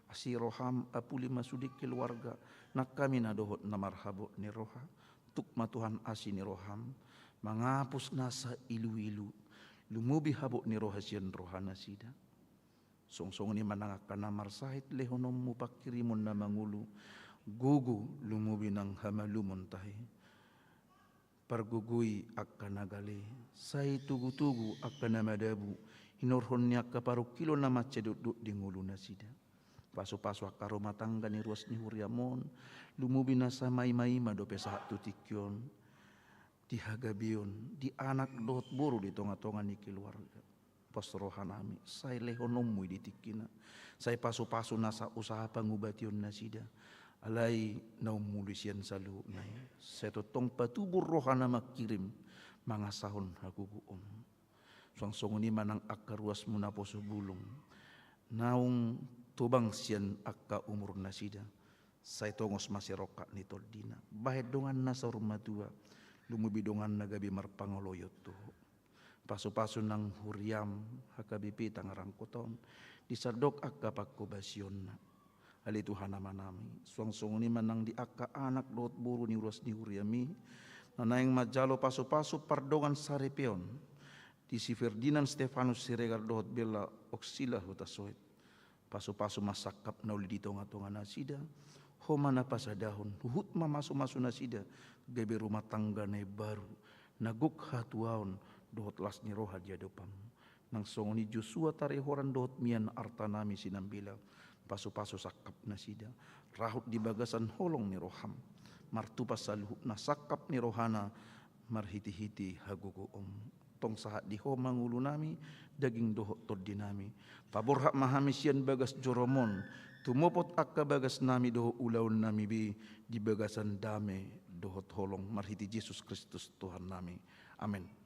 Asi rohaM, apuli ma sude keluarga, nang hami na dohot na marhabot ni roha, tuk ma Tuhan asi ni rohaM, mangapus nasa ilu-ilu, lumobi habot ni roha sian rohanasida. Suang songon i ma nang angka na marsahit lehononMu pangkirimon na mangolu, gogo lumobi nang hamalumon tahe. Pargogoi angka na gale, sai togutogu angka na madabu, hinorhon ni angka parungkilon na mansai dotdot di ngolunasida. Pasupasu angka rumah tangga ni ruas ni huriam on, lumobi na sai maimaima dope sahat tu tingki on, di hagabeon, di anak dohot boru, di tongatonga ni keluarga. Pos rohanami, sai lehononmu i di tingkina. Sai pasupasu nasa usaha pangubationnasida. Alai na ummuli sian saluhutna i, sai tongtong patubur rohana mangkirim, mangasahon hagogoon. Suang songon i ma nang angka ruasmu naposo bulung, naung tobang sian angka umurnasida, sai tongos ma sirongkap ni tondina, bahen donganna saur matua, lumobi donganna gabe marpangoloion tu Ho. Pasupasu nang huriam, H K B P Tangerang Kota on, di sandok angka pangkobasionna. Ale Tuhan Amanami, suang songon i ma nang di angka anak dohot boru ni ruas ni huriam i, na naeng manjalo pasupasu pardongan saripeon, di si Ferdinand Stefanus Siregar dohot Bella Oxila Hutasoit. Pasupasu ma sangkap na uli di tongatonganasida, Ho ma na pasadahon, huhut ma masumasunasida, gabe rumah tangga na imbaru, na gok hatuaon, dohot las ni roha di adopanmu. Nang songon i Joshua Tarihoran dohot Mian Artanami Sinambela, pasupasu sangkapnasida, rahut di bagasan holong ni roham, martupa saluhutna sangkap ni rohana, marhitehite hagogoonmu. Tong sahat di Ho ma ngolunami, daging dohot tondinami. Paborhat ma hami sian bagas jorom on, tumopot angka bagasnami dohot ulaonnami be, di bagasan dame dohot holong, marhite Jesus Kristus Tuhannami. Amen.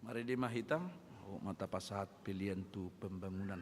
Marende ma hita, dohot ma tapasahat pelean tu pembangunan.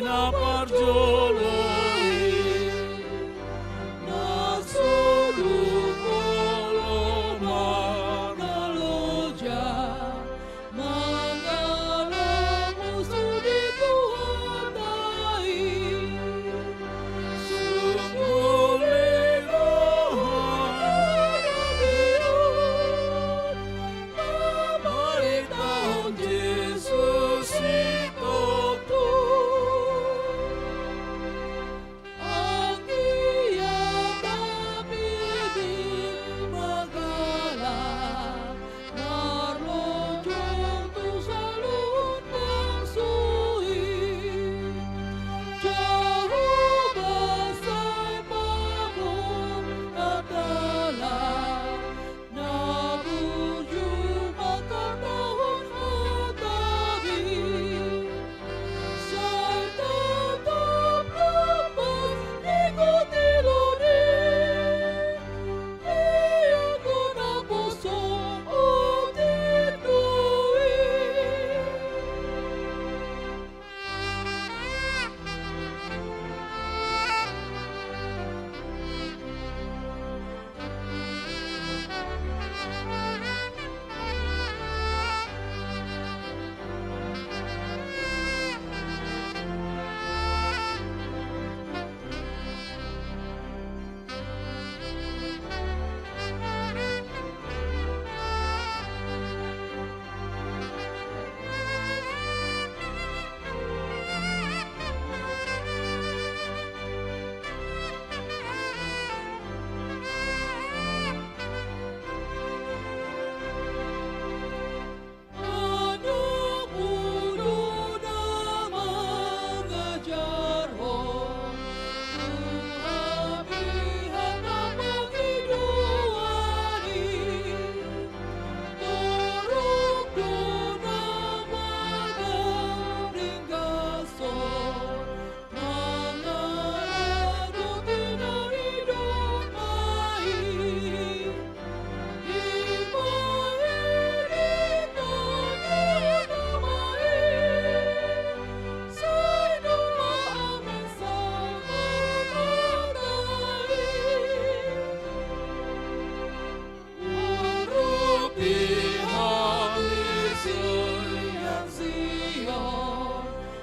Na parjolo i, na suru polo ma na loja, mangalap musu di Tuhanta i. Sungguh leleng roha na mamarita Jesus i tongtong. Anggiat hami di mangalap marlojong tu saluhut bangso i. Jahowa sai paboa hatana, na burju mangkatahon hataMi, sai totap lopas di tingki lodi, di angka naposo otik do i.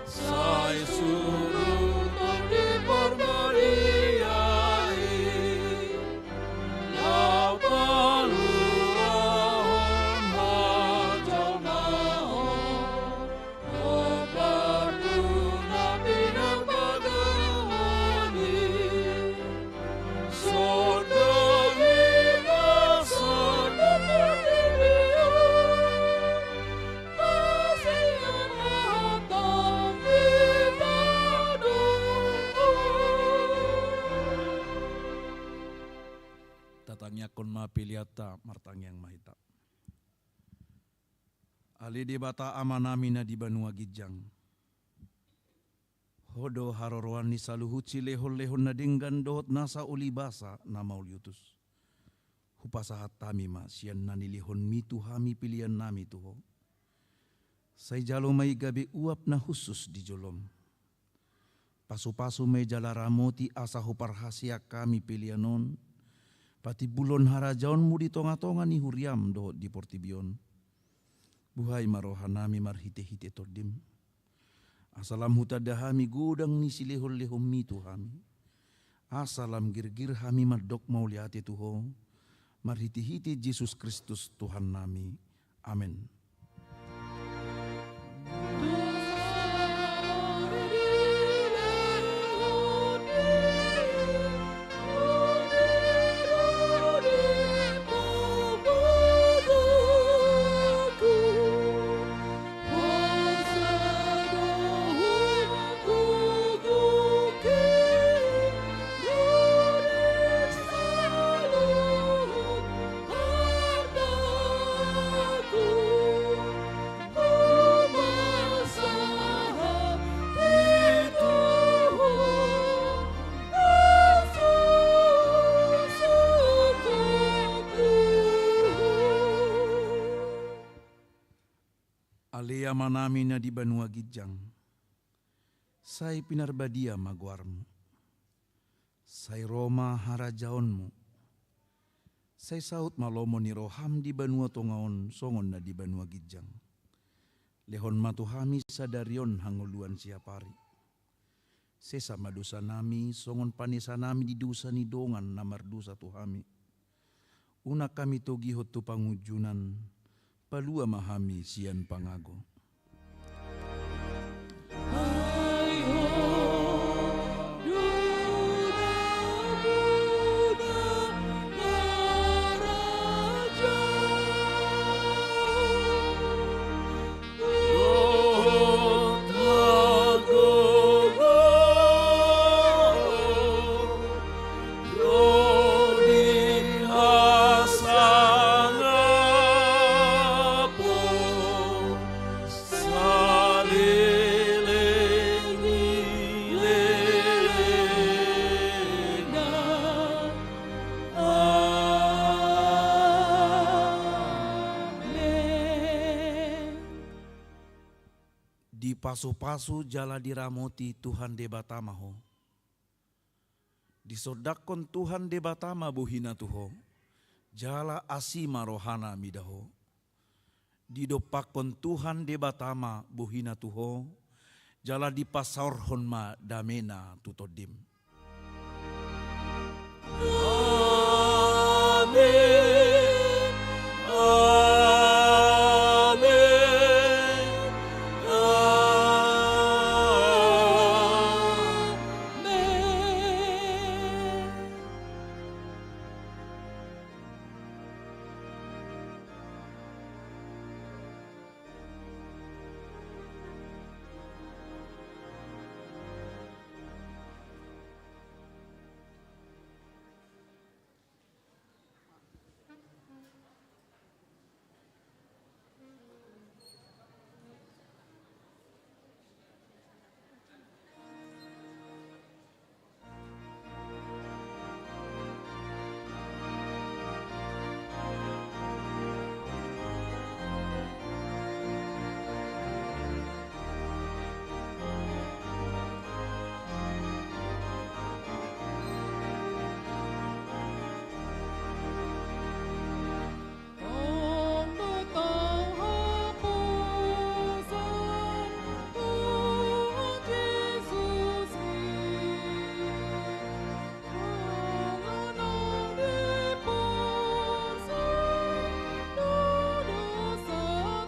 Sai suru Tondi Parbadia i, laho paluahon hajolmaon, hombar tu na pinarbagawan i. Songon i ma songon portibi on, masian hatanggi tano. Tatangiangkon ma peleanta, martangiang ma hita. Ale Debata Amanami na di banua ginjang, Ho do haroroan ni saluhut silehonlehon na denggan dohot nasa uli basa na mauliutus. Hupasahat hami ma sian na nilehonMi tu hami peleannami tu Ho. Sai jalo ma i gabe uap na hushus di joloM. Pasupasu ma i jala ramoti asa huparhaseang hami pelean on patimbulhon harajaonMu di tongatonga ni huriaM dohot di portibi on. Buhai ma rohanami marhitehite TondiM. Asa lam hutanda hami godang ni silehonlehonMi tu hami. Asa lam girgir hami mandok mauliate tu Ho, marhitehite Jesus Kristus Tuhannami. Amen. Ale Amanami na di banua ginjang, Sai pinarbadia ma goarmu. Sai ro ma harajaonmu. Sai saut ma lomo ni roham di banua tonga on songon na di banua ginjang. Lehon ma tu hami sadari on hangoluan siapari. Sesa ma dosanami songon panesanami di dosa ni dongan na mardosa tu hami. Unang hami togihon tu pangunjunan, palua ma hami sian pangago. Amen. Dipasupasu jala diramoti Tuhan Debata ma ho. Disondangkon Tuhan Debata ma bohina tu ho, jala asi ma rohana mida ho. Didompakkon Tuhan Debata ma bohina tu ho, jala dipasaorhon ma damena tu tondim. Amen.